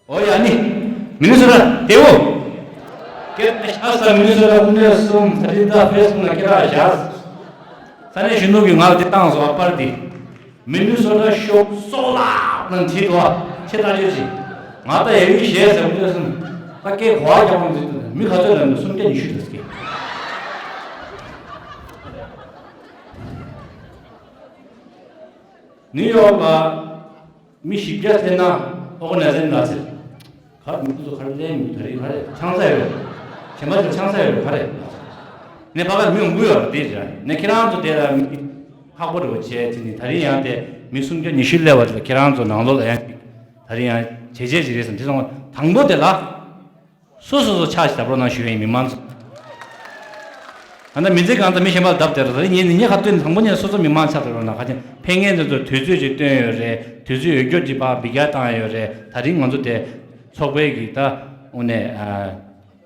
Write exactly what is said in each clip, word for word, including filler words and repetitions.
ཨོ་ཡ་ནི། མི་ནི་སོ་ཊ་དེ་བོ། སྐད་ཆ་ཤ་ས་མི་ནི་སོ་ཊ་ཀུན་གྲོལ་གསུམ་ད་ལྟ་ཕེ་སི་བུག་ལ་སྐད་ཆ་བཞག་ས་གནས་གཞོན་ནུ་གི་ང་ལ་དེ་བཏང་སོང་ཨ་པར་དེ། མི་ནི་སོ་ཊ་ཤོག་སོག་ལ་ནང་བྲིས་འདུག་ཨ་ཆེ་ཐག་ཆོད་ཅིག་ང་ད་ཡ་གི་གཞས་ཟེར་བ་ཅོ་སོང་། ད་སྐད་གོ་བ་རྒྱག་པ་མི་འདུག་མི་ག་ཚོད་ལ་འདུག་སུམ་བརྒྱ་ཉི་ཤུ་དེ་སྐད། ནིའུ་ཡོག་ལ་མི་བཞི་བརྒྱ་ཐེན་ན་ཨོ་ག་ནའི་ཟེ་ཤན་ལ་ཟེར། གར་མི་ཁུ་ཚོ་གར་ལེན་མི་ད་རིང་ག་རེ་ཆང་ས་ཡོད། གཞན་པ་ཚོ་ཆང་ས་ཡོད་ག་རེ། ནས་ཕ་གར་མི་ཡོང་གི་ཡོད་ར་དེ་ར་ནས་ཁྱེད་རང་ཚོ་དེ་ལ་མི་ཁག་པོ་རེ་བ་བྱས་ཅི་ནི་ད་རིང་ཡང་དེ་མི་སུམ་བརྒྱ་ཉི་ཤུ་སླེབས་པ་དེ་ལ་ཁྱེད་རང་ཚོ་ནང་ལོགས་ལ་ཡང་ད་རིང་ཡང་བྱས་རྗེས་ཅིག་རེད་བསམ་དེ་སོང་དང་པོ་དེ་ལ། སོ་སོ་སོ་ཕྱག་ཞིག་བརྡབ་རོགས་གནང་ཞུ་ཡ་ཡིན་མི་མང་ཚོ། ད་ལྟ་མི་ཚེ་གང་ཙམ་མི་གཞན་པ་ལ་བརྡབ་སྟེར་རེད་ངས་ནི་ངས་ཁ་བཏོན་དང་པོ་ནས་སོ་སོ་མི་མང་ཕྱག་བརྡབ་རོགས་གནང་ག་ཅན་ཕན་ངན་དེ་ཚོ་དུས་ཚོད་ཅིག་བཏོན་ཡོད་རེད་དུས་ཚོད་འོས་སྦྱོར་གྱི་བར་འབི་རྒྱ་བཏང་ཡོད་རེད་ད་རིང་ང་ཚོ་དེ་ཚོགས་པའི་གི་ད་དངོས་གནས་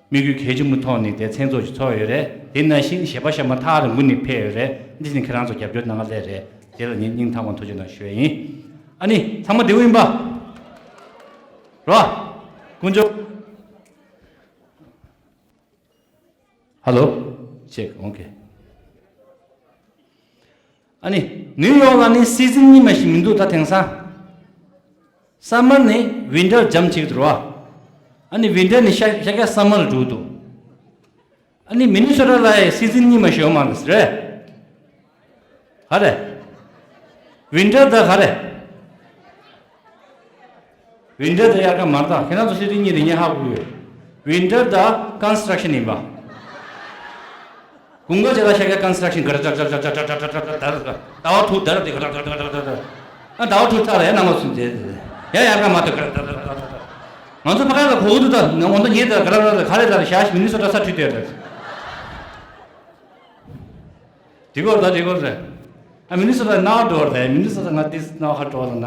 དམིགས་ཡུལ་གལ་ཆེན་པོ་ཐོག་ནས་དེ་མཚན་ཚོགས་ཅིག་ཚོགས་ཡོད་རེད་དེ་ནང་བཞིན་གཞས་པ་གཞན་པ་ཐག་རིང་པོ་ནས་ཕེབས་ཡོད་རེད་འདི་ནི་ཁྱེད་རང་ཚོ་རྒྱབ་སྐྱོར་གནང་ག་སླེབས་རེད་དེ་ལ་ངས་སྙིང་ཐག་པ་ཐུགས་རྗེ་གནང་ཞུ་ཡ་ཡིན་ཨ་ནི་ཚང་མ་བདེ་པོ་ཡིན་པ་རོ་དཀོན་མཆོག་ཧ་ལོ། ཅེག་ཨོ་ཁེ། ཨ་ནི་ནིའུ་ཡོག་ལ་ནི་སི་ཛིན་གཉིས་མ་ཞིག་མི་འདུག་ད་དེང་སང་། སམ་མར་ནི་ཝིན་ཊར་འཇམ་ཅིག་འདུག་ར། ཨ་ནི་ཝིན་ཊར་ནི་ཤ་ཤ་ཀ་སམ་མར་ལ་འགྲོ་འདུག་ཨ་ནི་མི་ནི་སོ་ཊ་ལ་ཡི་སི་ཛིན་གཉིས་མ་ཞིག་ཡོད་མ་རེད། ག་རེ། ཝིན་ཊར་ད་ག་རེ། ཝིན་ཊར་ད་དབྱར་ཁ་མར་ད་ཁྱེད་རང་ཚོ་སི་ཊི་གཉིས་རེ་ངས་ཧ་གོ་ཡོད། ཝིན་ཊར་ད་ཀོན་སི་ཊྲག་ཤན་ཡིན་པ། དགུན་ཁ་ཆེ་ལ་ཤ་ཀ་ཀོན་སི་ཊྲག་ཤན་ག་ར་ཀྲག་ཀྲག་ཟླ་བ་དྲུག་དར་དེ་ག་ར་ཀྲག་ཀྲག་ཀྲག་ཀྲག་ཨ་ཟླ་བ་དྲུག་ཚར་ལ་ཡ་ནང་ལ་སུན་ཏེ་ཡ་དབྱར་ཁ་མ་ཐོན་ག་ར་ཀྲག་ཀྲག་ཀྲག་ཀྲག་ང་ཚོ་ཕ་ག་ལ་གོ་གི་འདུག་ད་ང་འོ་ན་ངས་ད་ག་ར་ཀྲག་ཀྲག་ག་རེ་ད་ཞག་མི་ནི་སོ་ཊ་ས་ཁྲུས་དེ་རེད། དེ་གོ་ར་ད་དེ་གོ་ར་ཨ་མི་ནི་སོ་ཊ་ནག་འགྲོ་བ་རེད་མི་ནི་སོ་ཊ་ང་དེ་ནག་ཧ་འགྲོ་བ་ལ་ན།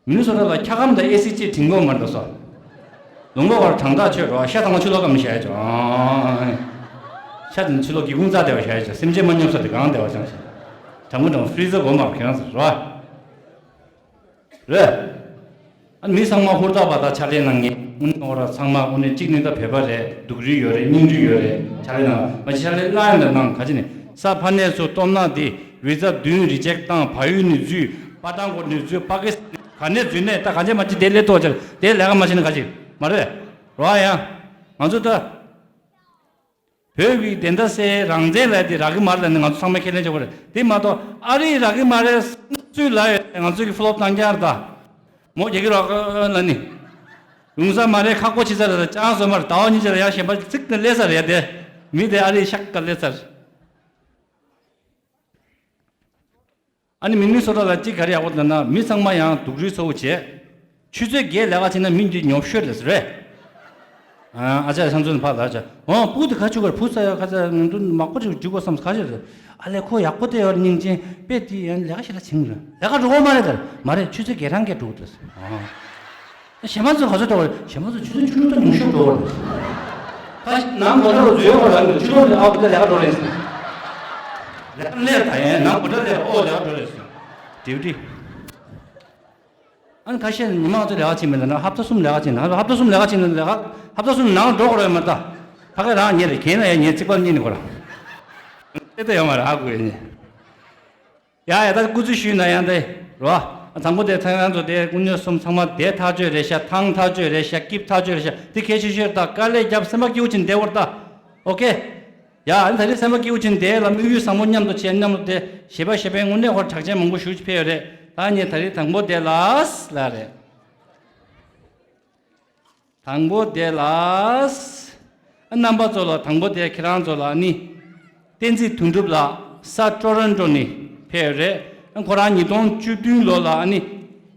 མི་ནི་སོ་ཊ་ལ་འཁྱག་སྒམ་དང་ཨེ་སི་ཅིག་བྲིན་གོ་མ་འགྲོ་སོ། ལུང་པ་བར་གྲང་ཐག་ཆོད་འགྲོ་ཤ་ཐང་ཆུ་ལོག་གམ་བྱས་ཅོ། ཤ་དང་ཆུ་ལོག་གི་ཀུང་རྩ་བདེ་བ་བྱས་ཅོ་སེམས་ཅན་མ་སྙོབ་ས་དེ་གང་བདེ་བ་ཅང་ཤ། གྲང་མོ་གྲང་ཧྥི་རི་ཛར་གོ་མ་ཁྱེད་རང་ཚོ་རོ། རེད། ཨ་མི་ཚང་མ་ཧུར་ཐག་པ་དང་ཕྱག་ལས་གནང་ངེས་དངོས་གནས་ཁོ་ར་ཚང་མ་དངོས་གནས་གཅིག་ནི་ད་བོད་པ་རེད་སྡུག་རུས་ཡོད་རེད་སྙིང་རུས་ཡོད་རེད་ཕྱག་ལས་གནང་མ་ཕྱག་ལས་གནང་ཡང་ད་གནང་ག་ཅི་ནི་ས་ཕ་ནས་སུ་སྟོབས་ན་དེ་བི་ཛ་བདུན་རི་ཇེག་བཏང་བལ་ཡུལ་ནས་འཛུལ་པ་ཏང་གོ་ནས་འཛུལ་པ་ཀི་སི་ག་ནས་འཛུལ་ནས་ད་ག་ཅི་མ་ཅི་དེ་ལས་ཐོག་ཅར་དེ་ལས་ཀ་མ་བྱེད་ན་ག་ཅི་མ་རེད་རོ་ཨ་ཡང་ང་ཚོ་ད། བོད་ཀྱི་བདེན་མཐའ་གསལ་རང་བཙན་ལབ་དེ་རག་གི་མ་རེད་ལབ་ནས་ང་ཚོ་ཚང་མས་ཁས་ལེན་བྱེད་དགོས་རེད་དེ་མ་གཏོགས་ཨ་རིས་རག་གི་མ་རེད་སུས་ལབ་ཡོད་ང་ཚོ་གི་ཕུ་ལོབ་བཏང་རྒྱུ་རེད་ད། མོ་རྒྱག་གི་རོགས་ལབ་ནི། རུང་ས་མ་རེད་ཁག་པོ་ཆེ་ས་རེད་ད་ཅང་སོ་མ་རེད་ཟླ་བ་གཉིས་ཆ་རེད་ཡང་གཞན་པ་ཚིག་ནས་སླེབས་ས་རེད་དེ། མི་དེ་ཨ་རིས་ཤག་ག་སླེབས་ཚར། ཨ་ནི་མི་ནི་སོ་ཊ་ལ་གཅིག་ག་རེ་ཡག་པོ་འདུག་ན་མི་ཚང་མ་ཡང་སྡུག་རུས་ཚ་བོ་བྱས། ཆུ་ཚོད་བརྒྱད་ལས་ཀ་བྱས་ན་མི་འདི་ཉོབ་ཤོས་རེད་ཟེར་རེད། ཨ་ཅག་ཚང་ཚོ་ནི་ཕར་ལ་ཅག་འོང་སྤུ་གུ་དེ་ཁ་ཆུ་གར་བུ་ས་ཡ་ཁ་ཚ་མི་འདུག་མག་པོ་ཅིག་འཇུག་དགོས་བསམ་ཁ་ཆེ་རེད། ཨ་ལས་ཁོ་ཡག་པོ་དེ་ཡོད་སྙིང་རྗེ་དཔེ་དེ་ཡང་ལས་ཀ་ཞིག་ལ་བྱིང་རེད་ལས་ཀ་འགྲོ་གོ་མ་རེད་ཟེར་མ་རེད་ཆུ་ཚོད་བརྒྱད་རང་གས་འགྲོ་གི་འདུག་ཟེར། གཞན་པ་ཚོ་ག་ཚོད་འགྲོ་བ་རེད། གཞན་པ་ཚོ་ཆུ་ཚོད་བཅུ་དྲུག་དང་ཉུང་ཤོས་འགྲོ་བ་རེད། ད་ནང་མོ་ཊ་རུ་འཛུལ་ཡོང་བ་རང་གི་ཆུ་ལོག་ནས་ཨ་ཁུ་ཚ་ལས་ཀ་འགྲོ་རེད་ཟེར། ལས་ཀ་ལས་ད་ཡན་ནང་མོ་ཊ་ལས་ཨོ་ལས་ཀ་འགྲོ་རེད་ཟེར། ཌིའུ་ཊི། ཨ་ནི་ཁ་ཤས་ཉི་མ་ང་ཚོ་ལས་ཀ་བྱེད་མི་ལ་ན་ཧབ་ཏ་གསུམ་ལས་ཀ་བྱེད་ན་ཧབ་ཏ་གསུམ་ལས་ཀ་བྱེད་ན་ལས་ཀ་ཧབ་ཏ་གསུམ་ནང་འགྲོ་དགོས་རེད་མ་ད། ཕ་གི་རང་ཉེ་རེད་གན་ལ་ཡ་ཉེ་ཚིག་པར་ཉེ་ནི་གོ་ར། དེ་ལྟ་ཡོང་བ་རེད་ཨ་ཁུ་ཡ་ཉེ། ཡ་ཡ་ད་སྐུ་ཚེ་ཞུས་ན་ཡང་དེ་རོ། དང་པོ་དེ་ཚང་ཡང་ཚོ་དེ་དངུལ་ཉོ་གསུམ་ཚང་མ་དེ་ཐག་གཅོད་རེད་ཤག་ཐང་ཐག་གཅོད་རེད་ཤག་སྐྱིབས་ཐག་གཅོད་རེད་ཤག་དེ་གལ་ཆེ་ཤོས་ད་དཀའ་ལས་རྒྱབ་སེམས་པ་སྐྱིད་པོ་ཅིག་བསྡད་བར་ད། ཨོ་ཁེ། ཡ་ཨ་ནི་ད་རེས་སེམས་པ་སྐྱིད་པོ་ཅིག་བསྡད་ལ་དམིགས་ཡུལ་བཟང་པོ་མཉམ་དུ་བྱས་མཉམ་དུ་དེ་གཞས་པ་གཞས་པའི་དངོས་གནས་ཁོ་གྲགས་ཅན་མང་པོ་ཞུ་ཕེ་ཡོད་རེད་ད་ངས་ད་རེས་དང་པོ་དེ་ལ་ལ་རེད། དང་པོ་དེ་ལ། རྣམ་པ་ཚོ་ལ་དང་པོ་དེ་ཁྱེད་རང་ཚོ་ལ་ནི། བསྟན་འཛིན་དོན་གྲུབ་ལགས་ས་ཊོ་རོན་ཊོ་ནས་ཕེབས་རེད། ཁོ་རང་ཉིས་སྟོང་བཅུ་བདུན་ལོ་ལ་ནི།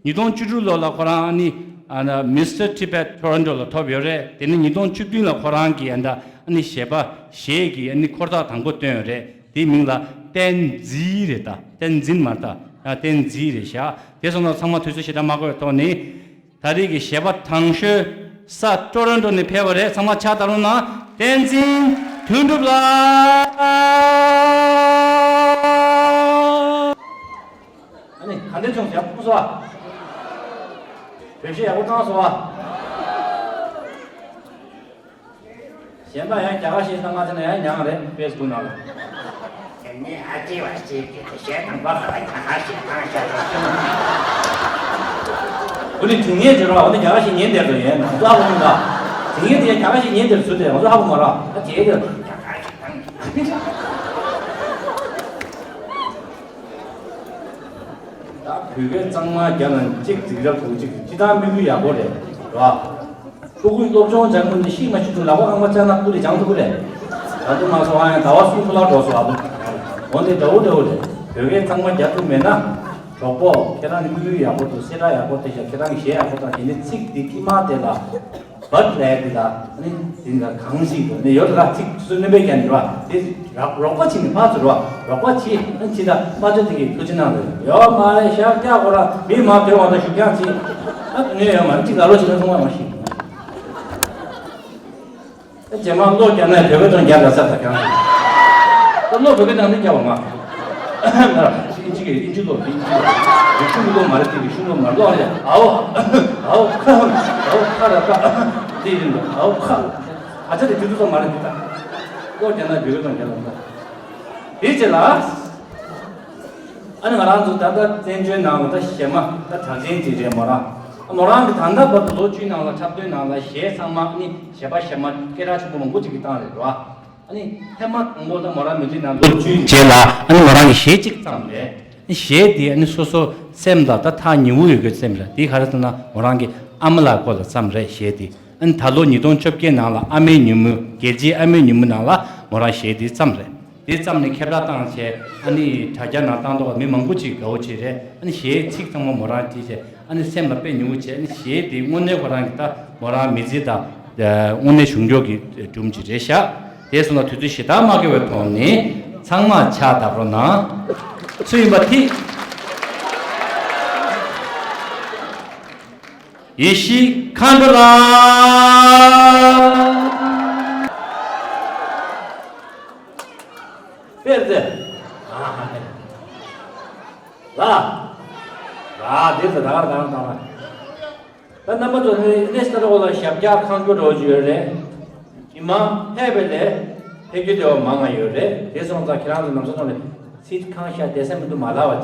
ཉིས་སྟོང་བཅུ་དྲུག་ལོ་ལ་ཁོ་རང་ནི། ཨ་ན་མི་སི་ཊར་ཊི་བེཊ་ཊོ་རོན་ཊོ་ལ་ཐོབ་ཡོད་རེད། དེ་ནི་ཉིས་སྟོང་བཅུ་བདུན་ལ་ཁོ་རང་གིས་ཨ་ད་ནི་གཞས་པ་གཞས་ཀྱི་ནི་འཁོར་ཐག་དང་པོ་བཏོན་ཡོད་རེད། དེའི་མིང་ལ་བསྟན་འཛིན་རེད་ད། བསྟན་འཛིན་མ་རེད་ད། ཡང་བསྟན་འཛིན་རེད་ཤག་དེ་སོང་ཙང་ཚང་མ་དུས་ཚོད་ཞེ་དྲག་མ་འགོར་བའི་ཐོག་ནས། ད་རེས་ཀྱི་གཞས་པ་དང་ཤོས་ས་ཊོ་རོན་ཊོ་ནས་ཕེབས་པ་རེད། ཚང་མ་ཕྱག་བརྡབ་རོགས་གནང་། བསྟན་འཛིན་དོན་གྲུབ་ལགས། ཨ་ནི་ག་འདྲ་བྱུང་ཞབས་ཕུགས་སོ། བོད་གཞས་ཡག་པོ་བཏང་སོང་བ། གཞན་པ་ཡང་རྒྱ་གར་གཞས་བཏང་ག་ཚེ་ན་ཡང་ཉང་རེད་ཕེ་སི་བུག་ནང་ལ། དེ་ནས་ཨ་ཅེ་བ་ཅེ་གི་དེ་གཞས་དང་པ་ཁ་ལ་རྒྱ་གར་གཞས་བཏང་བཞག་རོགས་གསུངས། འུ་ནི་དྲི་ངན་བྱེད་རོགས། འུ་ནི་རྒྱ་གར་གཞས་ཉན་བསྡད་དོ་ཡན་ང་ཚོ་ཧ་གོ་མི་འདུག་དྲི་ངན་དེ་ཡང་རྒྱ་གར་གཞས་ཉན་བསྡད་ཚུལ་དེ་ང་ཚོ་ཧ་གོ་མ་ར། ཨ་ཅེ་དེ་རྒྱ་གར་གཞས་བཏང་། ད་བོད་སྐད་གཙང་མ་རྒྱ་ལ་གཅིག་འཛིགས་ར་གོ་གཅིག་ཅི་ལྟར་དམིགས་ཡུལ་ཡག་པོ་རེད་ར། ཕྲུ་གུའི་སློབ་སྦྱོང་སྦྱང་དགོས་ནི་ཤི་མ་ཤི་དུ་ལག་པ་ཁང་པ་བཅག་ན་ཀུ་རེ་སྦྱང་ཐུབ་ཀི་རེད། ད་དུ་མ་སོང་ཨ་ཡང་ཟླ་བ་གསུམ་ཐུ་ལག་འགྲོ་སོང་ཨ་བུ། འོན་ཏེ་འདྲ་བོ་འདྲ་བོ་རེད། བོད་སྐད་གཙང་མ་རྒྱག་ཐུབ་མེད་ན། གྲོགས་པོ་ཁྱེད་རང་ནི་དམིགས་ཡུལ་ཡག་པོ་འདུག་སེ་དྲག་ཡག་པོ་དེ་བཞག་ཁྱེད་རང་གི་གཞས་ཡག་པོ་དང་དེ་ནི་ཚིག་འདི་ཀི་མ་དེ་ལ། བད་ལས་འདི་ལ་ནི་འདི་འདྲ་གང་ཞིག་ཏུ་ནི་ཡོད་ལ་ཚིག་སུ་ནི་པའི་རྒྱན་འདྲ་བ་དེ་རོགས་རོགས་པ་བྱེད་ནི་ཕར་ཚུར་བ་རོགས་པ་བྱེད་ཨ་ནི་ཅི་ད་དཔལ་འབྱོར་དེ་གི་ཐུགས་རྗེ་གནང་རེད་ཡོད་མ་རེད་ཤག་སྐྱག་གོ་ར་མི་མ་དོན་བ་དང་ཞུ་རྐྱང་བྱེད་ཨ་ངས་ཡོད་མ་རེད་ཅིག་ལ་ལོ་བྱེད་ན་ཚོང་བ་མ་ཤེས། རྗེས་མ་བློ་རྒྱ་ནས་བོད་སྐད་དང་རྒྱ་ལ་ས་ད་གང་རེད། ད་བློ་བོད་སྐད་དང་ནི་རྒྱ་བ་མ། ཨིན་ཇི་གི་ཨིན་ཇི་ལོ་ཨིན་ཇི་ལོ། རིག་གཞུང་གི་བློ་མ་རེད་དེ་རིག་གཞུང་བློ་མ་རེད་ལོ་རེད། ཨའོ། ཨའོ་ཁ། ཨའོ་ཁ་ར་ཁ། དེ་ཡིན་ནོ་ཨའོ་ཁ། ཨ་ཅག་དེ་དུས་ཚོད་མ་རེད་དེ་ད། བློ་རྒྱ་ནས་བོད་སྐད་དང་རྒྱ་ལ་ས། དེ་རྗེས་ལ། ཨ་ནི་ང་རང་ཚོ་ད་ལྟ་བཙན་བྱོལ་ནང་ལ་ད་གཞས་མ་ད་གྲགས་ཅན་ཅིག་རེད་མོ་རང་། ཨ་མོ་རང་གི་ད་ལྟ་བར་དུ་ལོ་བཅུའི་ནང་ལ་འཁྲབ་སྟོན་ནང་ལ་གཞས་ཚང་མ་ཨ་ནི་གཞས་པ་གཞས་མ་སྐད་གྲགས་ཆེན་པོ་མང་པོ་ཅིག་གིས་བཏང་རེད་རོ། ཨ་ནི་ཐེངས་མ་དང་པོ་ད་མོ་རང་མི་ཚེའི་ནང་ལོ་བཅུའི་རྗེས་ལ་ཨ་ནི་མོ་རང་གི་གཞས་གཅིག་བརྩམས་རེད། ཨ་ནི་གཞས་དེ་ཨ་ནི་སོ་སོ་སེམས་ལ་ད་ཐག་ཉེ་བོ་ཡོད་དགོས་སེམས་རེད་དེ་ག་རེ་ཟེར་ན་མོ་རང་གི་ཨ་མ་ལགས་སྐོར་ལ་བརྩམས་རེད་གཞས་དེ། ཨ་ནི་ད་ལོ་ཉིས་སྟོང་བཅོ་བརྒྱད་ནང་ལ་ཨ་མའི་ཉིན་མོ་རྒྱལ་སྤྱིའི་ཨ་མའི་ཉིན་མོ་ནང་ལ་མོ་རང་གཞས་དེ་བརྩམས་རེད། དེ་བརྩམས་ནས་ཁྱབ་བསྒྲགས་བཏང་བྱས་ཨ་ནི་དྲ་རྒྱ་ནང་བཏང་ཐོག་མི་མང་པོ་ཅིག་དགའ་བོ་བྱས་རེད། ཨ་ནི་གཞས་ཚིག་ཚང་མ་མོ་རང་བྲིས་བྱས་ཨ་ནི་སེམས་ལ་དཔེ་ཉུང་བོ་བྱས་ཨ་ནི་གཞས་དེ་དངོས་གནས་ཁོ་རང་གི་ད་མོ་རང་མི་ཚེ་དང་དངོས་གནས་བྱུང་ཕྱོགས་ཀྱི་སྒྲུང་ཅིག་རེད་ཤག་དེ་སོང་ལ་དུས་ཚོད་ཞེ་དྲག་མ་འགོར་བའི་ཐོག་ནས་ཚང་མ་ཕྱག་བརྡབ་རོགས་གནང་། སུ་ཡིན་པ་དེ། ཡེ་ཤེས་མཁའ་འགྲོ་ལགས། དཔེར་ཏེ། ལ། ལ་འདིར་དུ་ད་གར་གང་དང་། ད་རྣམ་པ་ཚོ་ནི་གནས་སྟར་འོག་ལ་ཞབས་བཀྱག་ཁང་རྒྱུ་འགྲོ་རྒྱུ་ཡོད་རེད། ཉི་མ་ཧད་པའི་ལས་ཕེབས་རྒྱུ་དེ་བ་མང་ང་ཡོད་རེད། དེ་སོང་ཙང་ཁྱེད་རང་ཚོ་ནམ་སོ་ཐོག་ནས་སྲིད་ཁང་ཤ་དེ་སེམས་མི་འདུག་མ་ལབ་པ་བྱས།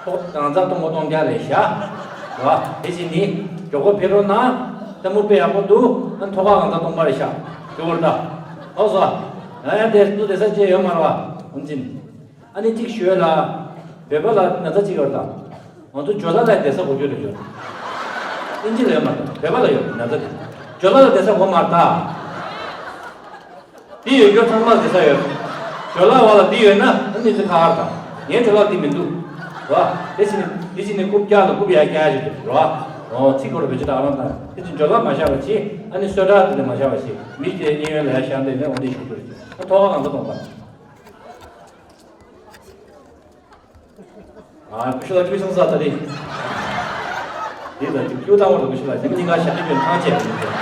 ཐོག་གང་ཚ་གཏོང་གོ་གཏོང་རྒྱག་རེད་ཤག་རེད་བ། དེ་བཞིན་ནི་མགྱོགས་པོ་ཕེབས་རོགས་གནང་། ལྟད་མོ་དཔེ་ཡག་པོ་འདུག་ཨ་ཐོག་ཁ་གང་ཚ་གཏོང་པ་རེད་ཤག་དེ་བོར་ད། ཨོ་སོ། ང་ཡང་དེ་ལྟོས་དེ་ས་ཅེས་ཡོད་མ་རེད་བ། ཨོན་ཅིན། ཨ་ནི་གཅིག་ཞུས་ལ། བོད་པ་ལ་ན་ཚ་གཅིག་ཡོད་ད། ང་ཚོ་ཇོ་ལ་ལ་བསྡད་ས་གོ་རྒྱུ་རེད་ཇོ། ཨིན་ཇི་ལ་ཡོད་མ་རེད་བོད་པ་ལ་ཡོད་ན་ཚ་དེ། ཇོ་ལ་ལ་བསྡད་ས་གོ་མ་རེད་ད། འདི་ཡོད་རྒྱུ་ཚང་མ་བསྡད་ས་ཡོད། ཇོ་ལ་བ་ལ་འདི་ཡོད་ན་ཨ་ནི་ཚེ་ཁ་ཧར་དང་། ངའི་ཇོ་ལ་འདི་མི་འདུག་རོ། དེ་བཞིན་དེ་བཞིན་ནི་རྐུབ་བཀྱག་ལ་རྐུབ་ཡ་བཀྱག་ཡ་ཞིག་འདུག་རོ། ཨོ་ཚིག་གོ་ར་བེད་སྤྱོད་ད་རང་དང་དེ་བཞིན་ཇོ་ལ་མ་བཞག་པ་ཆེ་ཨ་ནི་སོས་དྲག་དེ་ལས་མ་བཞག་པ་ཆེ་མི་དེ་གཉིས་ཡོད་ལ་ཡ་ཤ་འདི་ནས་འོ་འདི་ཞུ་རྒྱུ་རེད། ཐོག་ཁ་གང་ཚ་གཏོང་པ། ཨ་ཀུ་ཤ་ལ་ཀུ་ཤ་ས་ད་རེད། དེ་ལ་ཀུ་ཀུ་ཏང་བ་ལ་ཀུ་ཤ་ལ་ཉི་མ་གཉིས་ཀ་ཞབས་ཀྱི་ཁང་བྱས་མི་འདུག་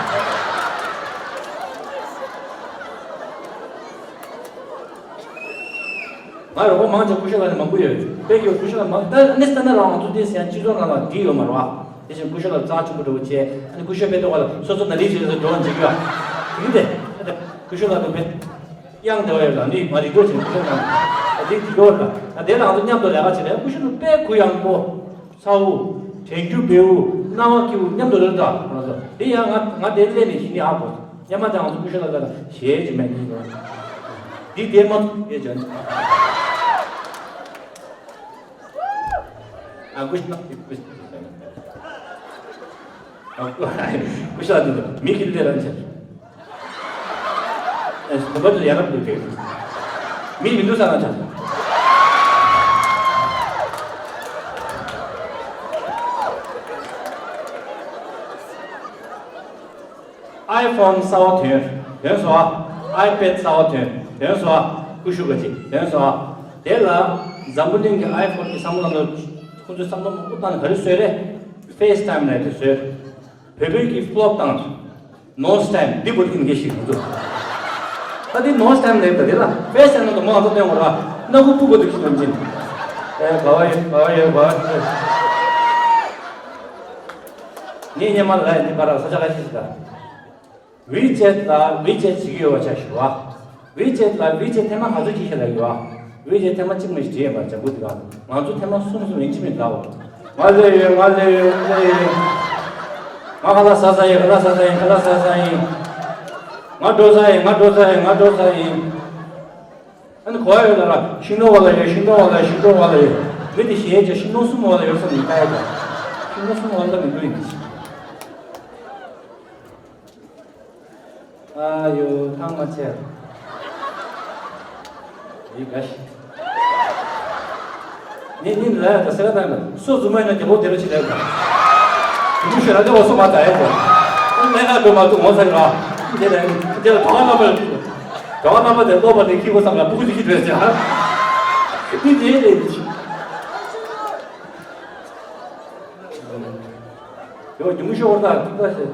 ང་རོགས་པ་མང་ཆེ་ཀུ་ཤ་ལ་ནི་མང་པོ་ཡོད། དཔེ་ཡོད་ཀུ་ཤ་ལ་མང་ད་ནི་ལྟ་ན་རང་ང་ཚོ་དེ་སེང་སྤྱི་ཚོགས་ནང་ལ་འདི་ཡོད་མ་རེད་བ། དེ་བཞིན་ཀུ་ཤ་ལ་རྩ་ཆེན་པོ་འགྲོ་བྱས་ཨ་ནི་ཀུ་ཤ་དཔེ་ཏོག་ལ་སོ་སོ་ན་ལི་ཞིག་ལ་འགྲོ་འཇིག་ཡོད། དེ་འདྲ་ཀུ་ཤ་ལ་དུ་བེད། དབྱངས་བདེ་བ་ཡོད་ལ་ནི་མ་རིག་རོ་ཆེན་པོ་ཞིག་དང་། དེ་དེ་གོ་ལ་ད་དེ་རང་ཚོ་མཉམ་དུ་ལས་ཀ་བྱེད་ན་ཀུ་ཤུ་ནི་དཔེ་གུ་ཡངས་པོ། ཚ་བོ། དྲན་རྒྱུ་བེའུ། སྣང་བ་སྐྱིད་པོ་མཉམ་དུ་རེད་ད་ང་ཚོ་དེ་ཡང་ང་ང་དེ་སླེབས་ནས་ཞི་ནི་ཨ་གོ། ཉམས་མ་དང་ང་ཚོ་ཀུ་ཤུ་ལ་ལ་ཞེས་ཀྱི་མེད་ཀྱི་འདི་དེ་མ་ཐུག་ཡེ་བྱོན། ཨ་ཀུ་ཤུ་ན་ཀུ་ཤུ། ཀུ་ཤུ་ལ་དེ་མི་གི་ལས་རང་བྱེད། ཨེ་ཁོ་པ་ཚོ་ཡ་རབས་འདུག་གས། མི་མི་འདུག་ས་ན་ཆ། ཨའི་ཕོན་གསར་བ་ཐོན་ཐོན་སོང་ཨ། ཨའི་པེད་གསར་བ་ཐོན་ཐོན་སོང་ཨ། ཀུ་ཤུ་ག་ཅིག་ཐོན་སོང་ཨ། དེ་ལ་འཛམ་བུ་གླིང་གི་ཨའི་ཕོན་གྱི་བསམ་བློ་ལ་ཁོ་ཚོས་བསམ་བློ་མང་པོ་བཏང་ནས་ག་རེ་བཟོས་རེད། ཕེ་སི་ཐའིམ་ལབ་དེ་བཟོས། བོད་བོད་ཀྱི་ཕི་ལོབ་བཏང་། ནོ་སི་ཐའིམ་འདི་བུ་ཐིན་གེ་ཞིག་མི་འདུག་ད་འདི་ནོ་སི་ཐའིམ་ལེབ་ད་འདི་ལ་ཕེ་སི་ཐའིམ་ལ་དུ་མོ་ང་ཚོ་སྟོན་དགོས་ར་སྣ་ཁུ་ཕུ་བོ་འདུག་ཞིག་ནམ་ཅིན། ཨེ་ག་བ་ཡོད་ག་བ་ཡོད་ག་བ་ཡོད། ངས་སྔོན་མ་ལ་ཡང་འདི་པར་ས་ཆ་ཁ་ཤས་ཤིག་དང་། ཝི་ཆེད་ལ་ཝི་ཆེད་བྱེད་ཀྱི་ཡོད་པ་ཆ་ཞུ་བ། ཝི་ཆེད་ལ་ཝི་ཆེད་ཐེངས་མ་ག་ཚོད་ཅིག་ཤེས་ལ་ཡོད་བ། ཝི་ཆེད་ཐེངས་མ་གཅིག་མ་ཞིག་བྲིས་ཡོད་པ་ཇ་འབུ་འདི་ག་ང་ཚོ་ཐེངས་མ་གསུམ་གསུམ་ཡིན་གཅིག་མིན་འདྲ་བ། ང་ལས་ཡོད་ང་ལས་ཡོད་ང་ལས་ཡོད། ང་ཁ་ལག་ཟ་ས་ཡིན་ཁ་ལག་ཟ་ས་ཡིན་ཁ་ལག་ཟ་ས་ཡིན། ང་འགྲོ་ས་ཡིན་ང་འགྲོ་ས་ཡིན་ང་འགྲོ་ས་ཡིན། ཨ་ནི་གོ་ཡ་ཡོད་ལ་ར་ཤིང་སྡོང་བ་ལ་ཡོད་ཤིང་སྡོང་བ་ལ་ཡོད་ཤིང་སྡོང་བ་ལ་ཡོད། མི་དེ་གཞས་བྱས་ཤིང་སྡོང་གསུམ་བ་ལ་ཡོད་བསམ་ནས་ལྟ་ཡ་ཀྱང་། ཤིང་སྡོང་གསུམ་བ་ལ་མི་འདུག་ཡིན། ཨ་ཡོ་ཐང་མ་ཆད། ཡི་ག་ཤི། ནི་ནི་ལ་ཡ་ད་སེ་ར་ད་ན་སོ་ཟུ་མ་ཡིན་ན་རྒྱལ་པོ་དེ་རུ་ཆི་ལེ་ག་ཁུ་ཤ་ར་དེ་བ་སོ་མ་ད་ཡ་ག་ལེ་ན་དོ་མ་དུ་ངོ་ཚ་ག་དེ་ལ་དེ་ལ་དོ་ང་ལ་པ་དོ་ང་ལ་པ་དེ་ལོ་པ་དེ་ཁི་གོ་སམ་ལ་པུ་གུ་དེ་ཁི་དོ་ཡ་ཅ་ཧ་དེ་དེ་ལེ་ཆི། ཡོ་རྒྱུ་མི་ཤོར་ད་ཐུག་ད་ཤེ།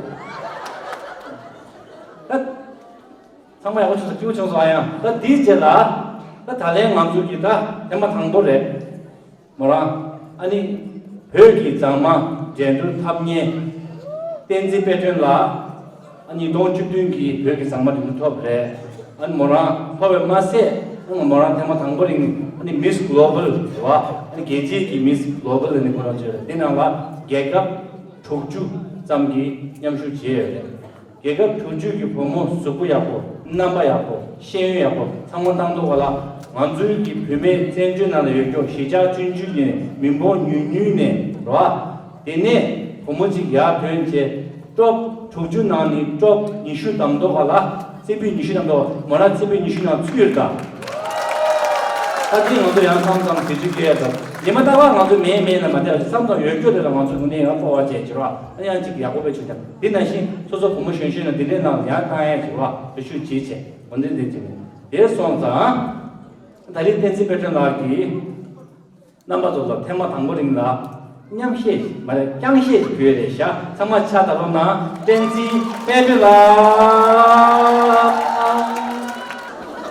ད་ཚང་མ་ཡག་པོ་བྱུང་སོང་སྐྱིད་པོ་བྱུང་སོང་ཨ་ཡང་ད་དེའི་རྗེས་ལ་ད་ད་ལན་ང་ཚོ་གི་ད་ཐེངས་མ་དང་པོ་རེད། མོ་རང་ཨ་ནི་བོད་ཀྱི་མཛངས་མ་འགྲན་བསྡུར་འཐབ་མཁན་བསྟན་འཛིན་དཔལ་སྒྲོན་ལགས། ཨ་ཉིས་སྟོང་བཅུ་བདུན་གྱི་བོད་ཀྱི་མཛངས་མ་འགྲན་བསྡུར་ཐོབ་རེད། ཨ་ནི་མོ་རང་ཐོབ་པས་མ་ཟད་ཨ་ནི་མོ་རང་ཐེངས་མ་དང་པོ་རིང་ཨ་ནི་མིས་གོ་ལོ་བལ་རེད་བ། ཨ་ནི་རྒྱལ་སྤྱིའི་གི་མིས་གོ་ལོ་བལ་ནི་ཁོ་རང་བརྗོད་རེད། དེ་ནང་ལ་རྒྱལ་ཁབ་དྲུག་ཅུ་ཙམ་གྱིས་མཉམ་ཞུགས་བྱས་ཡོད་རེད། རྒྱལ་ཁབ་དྲུག་ཅུ་གི་བུ་མོ་གཟུགས་པོ་ཡག་པོ་རྣམ་པ་ཡག་པོ་ཤེས་ཡོན་ཡག་པོ་ཚང་མ་བཏང་འདུག་ག་ལ་ང་ཚོའི་གི་བུད་མེད་བཙན་བྱོལ་ནང་ལ་ཡོད་རྒྱུ་གཞིས་ཆགས་ཆུང་ཆུང་ནས་མི་འབོར་ཉུང་ཉུང་ནས་རེད་བ། དེ་ནས་བུ་མོ་གཅིག་ཡར་ཐོན་བྱས། ཀྲོབ་དྲུག་ཅུ་ནང་ནས་ཀྲོབ་ཉི་ཤུ་བདམས་མདོག་ག་ལ། རྩེ་ཕུད་ཉི་ཤུ་བདམས་མདོག་མོ་རང་རྩེ་ཕུད་ཉི་ཤུ་ནང་ཚུད་ཡོད་ད། ད་དེ་ང་ཚོ་ཡང་མཚམས་མཚམས་དུས་ཚོད་སྐྱེལ་ཡ་ད། ཉི་མ་རྟག་པར་ང་ཚོ་མེད་མེད་ལ་མ་བསྡད་པ་ཅིག་མཚམས་མཚམས་ཡོད་རྒྱུ་དེ་ལ་ང་ཚོ་དངོས་གནས་ཡང་སྤོ་བ་བྱས་བྱེད་རོགས་ཨ་ནི་ཡང་ཅིག་ཡག་པོ་བེད་སྤྱོད་རྒྱག་དེ་ནང་བཞིན་སོ་སོ་བུ་མོ་གཞོན་གཞོན་ལ་དེ་འདྲའི་ནང་ཡང་བཏང་ཡ་བྱེད་རོགས་བེད་སྤྱོད་བྱེད་བྱས་འོ་འདི་འདི་བྱེད་མེད་དེ་སོང་ཙང་། ད་རེས་བསྟན་འཛིན་དཔལ་སྒྲོན་ལགས་ཀྱིས། རྣམ་པ་ཚོ་ལ་ཐེངས་མ་དང་པོ་རིང་ལ་མཉམ་བཤད་མ་རེད་རྐྱང་བཤད་ཅིག་ཕུལ་རེད་ཤག་ཚང་མ་ཕྱག་བརྡབ་རོགས་གནང་། བསྟན་འཛིན་དཔལ་སྒྲོན་ལགས།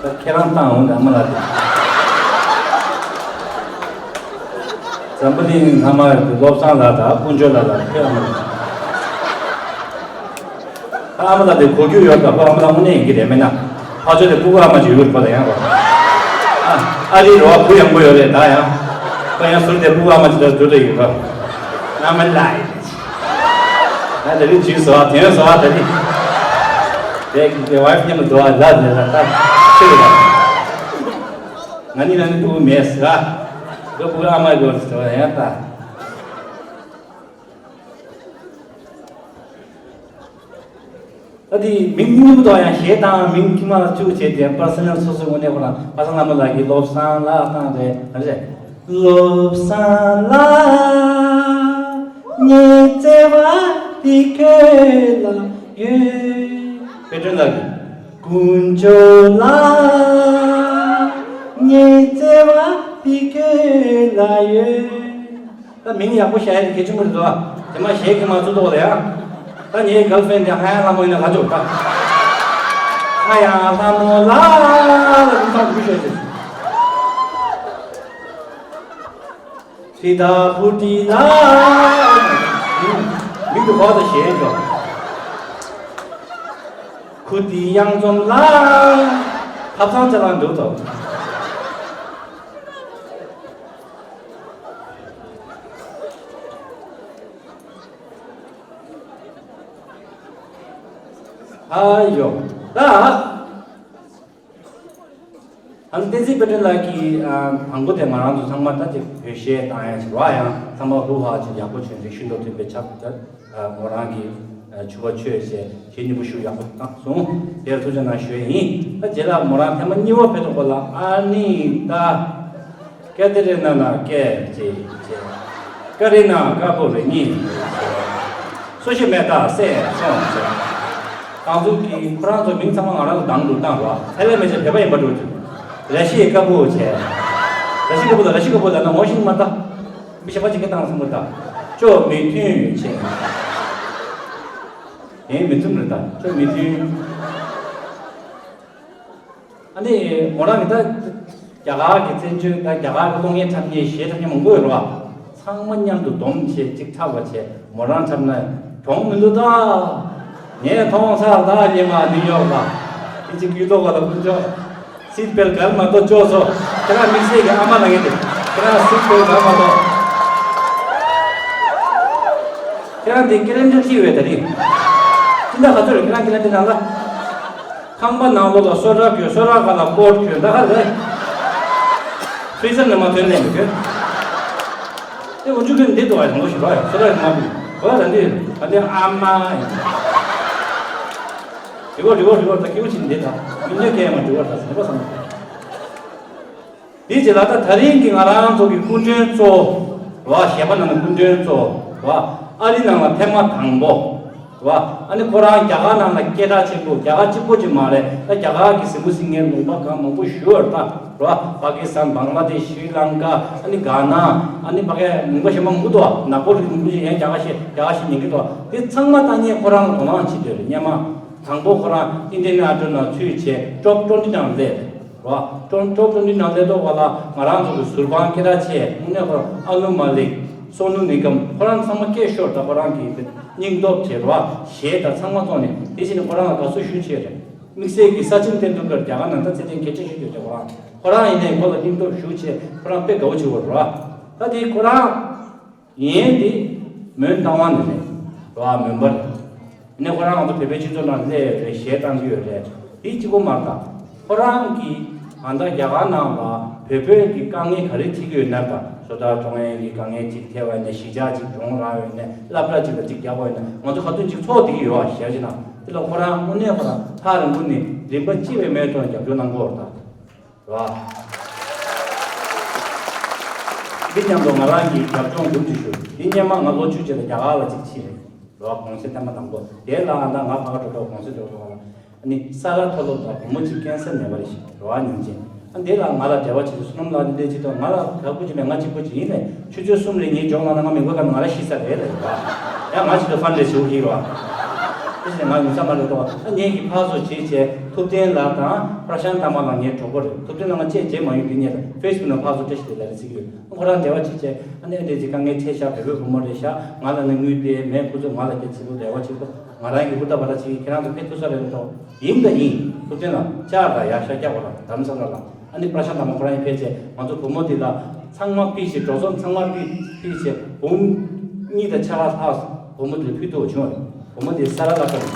ད་ཁྱེད་རང་བཏང་འོང་ཨ་མ་ལགས་དེ། འཛམ་བུ་གླིང་ཚང་མ་བློ་བཟང་ལགས་དང་དཀོན་མཆོག་ལགས་ལ་ཁྱེད་ཨ་མ་ལགས། ཨ་མ་ལགས་དེ་གོ་རྒྱུ་ཡོད་ད་ཁོ་ཨ་མ་ལགས་དངོས་གནས་ཡིན་གྱི་རེད་མེད་ན། ཕ་ཚོ་དེ་སྤུ་གུ་ཨ་མ་ཅིག་ཡོད་ཁོ་ལ་ཡང་རོ། ཨ་ཨ་རིའི་རོ་བ་བུ་ཡང་པོ་ཡོད་རེད་ད་ཡང་། ཁོ་ཡང་ཟུར་དེ་སྤུ་གུ་ཨ་མ་ཅིག་ད་དུ་དུ་ཡོད་རོ། ཨ་མ་ལགས་ཡིན། ང་དེ་རིང་ཇུས་བཟོ་བ་དེ་ཡང་བཟོ་བ་དེ་རིང་། དེ་གི་ཝའི་ཕི་མཉམ་དུ་འགྲོ་བ་ལ་ལས་ལ་ད་ཆེ་རེད་ད། ང་ནི་ང་ནི་སྤུ་གུ་མེད་ཟེར་བ། ཁོ་སྤུ་གུ་ཨ་མ་དགོས་ཟེར་བ་ཡང་ད། ད་དེ་མིང་སྙན་པོ་དང་ཡང་གཞས་དང་མིང་ཁྱིམ་ལ་བཅུག་བྱས་ཏེ་པར་སོ་ནལ་སོ་སོའི་ངོས་ནས་ཁོ་རང་པ་སངས་ལྷ་མོ་ལགས་ཀྱིས་བློ་བཟང་ལགས་བཏང་རེད་རེད། བློ་བཟང་ལགས་ངའི་བརྩེ་བ་འདི་ཁྱོད་ལ་ཡོད། དཔལ་སྒྲོན་ལགས་ཀྱིས་དཀོན་མཆོག་ལགས་ངའི་བརྩེ་བ་འདི་ཁྱོད་ལ་ཡོད། ད་མིང་ཡག་པོ་བཞག་ཡ་དེ་གལ་ཆེན་པོ་རེད་དོ། དེ་མ་གཞས་ཀྱི་མ་བཙུགས་ཐོག་ལ་ཡ། ད་ངའི་གར་ལ་ཕྲེན་དེ་ཧ་ཡང་ལྷ་མོ་ཡིན་ན་ག་ཅོག་ད། ཧ་ཡང་ལྷ་མོ་ལ་ལ་ལ་མི་ཚང་མི་ཤོད་ཅེས། ཁྲི་ད་བུ་ཏི་ལ། མིང་དུ་གོ་ད་གཞས་ཅོག་ཁུ་ཏི་གཡང་འཛོམས་ལ། ཐབ་ཚང་ཅ་ལག་འདུག་དོ། ཨ་ཡོ། ད། ཨ་ནི་བསྟན་འཛིན་དཔལ་སྒྲོན་ལགས་ཀྱིས་ཨ་དང་པོ་དེ་ང་རང་ཚོ་ཚང་མ་ད་ཅིག་བོད་གཞས་བཏང་ཡ་ཞིག་རོ་ཡང་ཚང་མ་ཧུ་ཧ་ཅིག་ཡག་པོ་བྱུང་རེད། ཤིན་ཏུ་མཐུན་པའི་ཆབ་ད་མོ་རང་གིས་ཨ་ཕྱུ་པ་ཆོས་བྱས་གཞས་སྙན་པོ་ཞིག་ཡག་པོ་བཏང་སོང་། དེར་ཐུགས་རྗེ་གནང་ཞུ་ཡ་ཡིན། ད་རྗེས་ལ་མོ་རང་ཐེངས་མ་གཉིས་པ་ཕེབས་ཐུབ་པ་ལ་ཨ་ནི་ད། ཀེ་ཏི་རི་ན་ན་ཀེ་ཅེ་ཅེ། ཀ་རི་ན་ཀ་པོ་རི་ཉི། སོ་ཤི་མེ་ཏ་སེ་སོང་ཅེ། ཏང་ཙུའུ་གིས་ཁོ་རང་ཚོ་མིང་ཚང་མ་ང་རང་ཚོ་དང་དུ་བཏང་བ། ཧེ་ལེ་མེ་ཅེ་བོད་པ་ཡིན་པ་འགྲོ་ཅེ། ར་ཤི་ཡའི་ཀ་པོ་ཅེ། ར་ཤི་ཀ་པོ་ལ་ར་ཤི་ཀ་པོ་ལ་ན་ངོ་ཤེས་མ་ད། མི་ཤ་པ་ཅིག་གི་བཏང་སོང་མ་ད། ཅོ་མི་མཐུན་ཅེ། ཡིན་མི་མཐུན་རེད་ད་ཅོ་མི་མཐུན། ཨ་ནི་མོ་རང་གི་ད་རྒྱ་གར་གྱི་བཙན་བྱོལ་ད་རྒྱ་གར་གྱི་གློག་བརྙན་འཁྲབ་མཁན་གཞས་འཁྲབ་མཁན་མང་པོ་ཡོད་རེད་བ། ཚང་མ་མཉམ་དུ་སྡོམ་བྱས་གཅིག་འཁྲབ་པ་བྱས་མོ་རང་འཁྲབ་ན་ གྲོངས་མི་འདུག་ད། ངས་མཐོང་ཚར་ད་ཉི་མ་ནིའུ་ཡོག་ལ། དེ་ཅིག་གཡུ་ཐོག་ག་ལ་ཀུན་ཅོག་སིད་བེལ་གར་མ་གཏོགས་ཅོག་སོ། ཁྱེད་རང་དམིགས་བསལ་གྱི་ཨ་མ་ལ་ངས་དེ། ཁྱེད་རང་སིད་བེལ་གར་མ་གཏོགས། ཁྱེད་རང་དེ་ཀེ་ལེན་ཌར་ཁྲིད་ཡོད་ད་རིང་། སྤྱི་ཟླ་ག་ཚོད་རེད་ཁྱེད་རང་ཀེ་ལེན་ཌར་ནང་ལ། ཁང་པ་ནང་ལོགས་ལ་སོ་ཊར་གྱོན། སོ་ཊར་ཁ་ལ་ཀོཊ་གྱོན། ད་ག་རེད། ཕི་རི་ཛར་ནང་མ་ཐོན་ནས་མི་གྱོན། དེ་འུ་ཅུ་གྱོན་འདི་འདུག་བ་དང་པོ་ཞིག་རོགས་ཡ། སོ་ཊར་མ་ཕུད་གོ་ད་འདི་ད་འདི་ཨ་མ་ཡིན། རི་བོ་རི་བོ་རི་བོ་ད་སྐྱིད་པོ་ཅིག་འདི་ད་མི་ཉོ་མཁན་མ་འགྲོ་བ་ད་ཟིན་པ་བསམ། དེ་རྗེས་ལ་ད་ད་རིང་གི་ང་རང་ཚོ་གི་སྐུ་མགྲོན་གཙོ་བོ་བ། གཞས་པ་ནང་ནས་སྐུ་མགྲོན་གཙོ་བོ་བ། ཨ་རི་ནང་ལ་ཐེངས་མ་དང་པོ་བ། ཨ་ནི་ཁོ་རང་རྒྱ་གར་ནང་ལ་སྐད་གྲགས་ཆེན་པོ། རྒྱ་གར་གཅིག་པོ་ཅིག་མ་རེད། ད་རྒྱ་གར་གྱི་གཟིགས་མོ་གཟིགས་མཁན་ལུང་པ་གང་མང་པོ་ཞིག་ཡོད་རེད་ད་བ། པ་ཀི་སི་ཐན། བང་ལ་དེཤ། ཤྲི་ལང་ཀ། ཨ་ནི་གྷ་ན། ཨ་ནི་ཕ་གིའི་ལུང་པ་གཞན་པ་མང་པོ་འདུག་བ། ནག་པོ་རིགས་མང་པོ་ཅིག་ཡང་རྒྱ་གར་གཞས་རྒྱ་གར་གཞས་ཉན་གྱི་འདུག་བ། དེ་ཚང་མ་ད་ངས་ཁོ་རང་ལ་དོ་སྣང་བྱེད་འདོད་རེད། སྔོན་མ་དང་པོ་ཁོ་རང་ཨིན་ཌི་ཡན་ཨའི་ཌོལ་ནང་ཚུད་བྱས་ཊོབ་ཊུ་ཝེན་ཊི་ནང་སླེབས་རེད་བ། ཊོབ་ཊོབ་ཊུ་ཝེན་ཊི་ནང་སླེབས་ཐོག་ག་ལ་ང་རང་ཚོ་གི་ཟུར་དཔང་སྐད་གྲགས་ཆེ་དངོས་གནས་ཁོ་རང་ཨ་ནུ་མ་ལིག། སོ་ནུ་ནི་གམ། ཁོ་རང་ཚང་མ་སྐད་ཤོར། ད་ཁོ་རང་གི་སྙིང་སྟོབས་བྱས་རེད་བ། གཞས་ད་ཚང་མ་བཙོང་ནས། དེ་བཞིན་ཁོ་རང་ལ་དགའ་བསུ་ཞུ་བྱས་རེད། དམིགས་བསལ་གྱི་ས་ཆིན་ཏེན་ཏུན་ཀར་རྒྱ་གར་ནང་ད་ཚད་ལྡན་གལ་ཆེ་ཤོས་ཡོད་རེད། ཁོ་རང་ཁོ་རང་ཡིན་ནའི་ཁོ་ལ་སྙིང་སྟོབས་ཞུ་བྱས་ཁོ་རང་དཔེ་དགའ་བོ་བྱེད་དགོས་རེད་བ། ད་དེ་ཁོ་རང་ཡིན་དེ་མོན་རྟ་དབང་ནས་རེད་བ། མོན་པ་རེད། ནས་ཁོ་རང་ང་ཚོ་བོད་པའི་སྤྱི་ཚོགས་ནང་སླེབས་ཡོད་རེད། གཞས་བཏང་གི་ཡོད་རེད། དེ་གཅིག་པོ་མ་རེད་ད། ཁོ་རང་གིས་ད་ལྟ་རྒྱ་གར་ནང་ལ་བོད་པའི་གི་དཀའ་ངལ་ག་རེ་འཕྲད་ཀྱི་ཡོད་ན། ད་སོ་ཐར་གཏོང་ཡས་ཀྱི་དཀའ་ངལ་ཅིག་ཐེབས་པ་ཡིན་ན། གཞིས་ཆགས་ཅིག་གྱོང་རག་ཡོད་ན། སློབ་གྲྭ་ཅིག་ལ་ཅིག་རྒྱག་པ་ཡིན་ན། ང་ཚོ་ཁ་ཐུག་ཅིག་ཚོགས་བསྡད་ཀྱི་ཡོད་པ་གཞས་ཅིག་ནང་། དེ་ལ་ཁོ་རང་དངོས་གནས་ཁོ་རང་ཐག་རིང་པོ་ནས་རིན་པ་གཅིག་པའི་མེད་ཐོག་ནས་རྒྱབ་སྐྱོར་གནང་གི་ཡོད་རེད་ད། རེད་བ། འདི་མཉམ་དུ་ང་རང་གིས་རྒྱབ་ལྗོངས་སྒྲུབ་ཅིག་ཞུ། འདི་སྔོན་མ་ང་ལོ་བཅུ་རྗེས་ལ་རྒྱ་གར་ལ་ཅིག་ཕྱིན་རེད། རེད་བ། གུང་སེང་ཐེངས་མ་དང་པོ་དེ་ལ་ཨ་ད་ང་ཕ་ག་འགྲོ་འགྲོ་གུང་སེང་འགྲོ་འགྲོ་བ་ལ། ཨ་ནི་ས་རཱ་མཐོ་སློབ་ལ་བུ་མོ་གཅིག་ཀན་སར་ནད་པ་རེད་ཤག། རེད་བ། ཉིན་བྱེད། ཨ་འདི་ལ་ང་ལ་འབྲེལ་བ་བྱེད་དུས་བསོད་ནམས་ལགས་འདི་འདྲས་ཅིག་དང་། ང་ལ་ག་སྐུ་ཅིག་མེད། ང་གཅིག་པོ་ཅིག་ཡིན་ལས། ཆུ་ཚོད་གསུམ་རེ་ཉིན་ཇོག་ལངས་ན་ང་མི་དགོས་ག་ང་རང་ཤི་ས་རེད་ལས། རེད་བ། ཡང་ང་ཅིག་ཏུ་ཕན་རེ་བྱེད་དགོས་ཀྱི་རེད་བ། དེ་བཞིན་ང་ཉུང་ས་མ་རེད་དོ། ཨ་ངེད་ཀྱི་ཕར་ཚུར་བྱེད་བྱས་ཐུབ་བསྟན་ལགས་དང་པྲ་ཤཱན་ཏ་མ་ལགས་ངའི་གྲོགས་པོ་རེད། ཐུབ་བསྟན་ལགས་ང་བཅས་མཇལ་མ་ཡོང་དུས་ངས་ཕེ་སི་བུག་ནང་ཕར་ཚུར་བཀྲ་ཤིས་བདེ་ལེགས་རེ་བྱེད་ཀྱི་ཡོད། ཁོ་རང་འབྲེལ་བ་བྱེད་བྱས་ཨ་ནི་ཨ་འདྲས་ཅིག་དཀའ་ངལ་འཕྲད་ཤག། བོད་པའི་བུ་མོ་རེད་ཤག། ང་ལ་ནི་དངུལ་སྟེར་མེད། ཁོ་ཚོས་ང་ལ་སྐད་ཆ་ཚིག་པོ་འབྲེལ་བ་བྱེད་དགོས། ང་རང་གིས་ཧུར་ཐག་བར་ཐག་བྱེད་ཀྱི། ཁྱེད་རང་ཚོ་ཕེབས་ཐུབ་ས་རེད་མི་འདུག། ཡིན་དང་ཡིན། ཐུབ་བསྟན་ལགས་བཅར་དང་ཡར་ཤར་རྒྱག་དགོས་ར། རྡ་རམ་ས་ལ་ལ། ཨ་ནི་པྲ་ཤཱན་ཏ་མ་ཁོ་རང་ཡིན། ཕལ་ཆེར་ང་ཚོ་བུ་མོ་འདི་ལ་ཚང་མ་ཕུད་བྱས། འགྲོ་སོང་ཚང་མ་ཕུད་ཕུད་བྱས་འབུམ་གཉིས་དང་ཕྱེད་ཀ་ལྷག་བུ་མོ་འདི་ལ་ཕུལ་ཐུབ་བྱུང་བ་རེད། བུ་མོ་འདི་ས་རཱ་ལ་ཁ་རེད།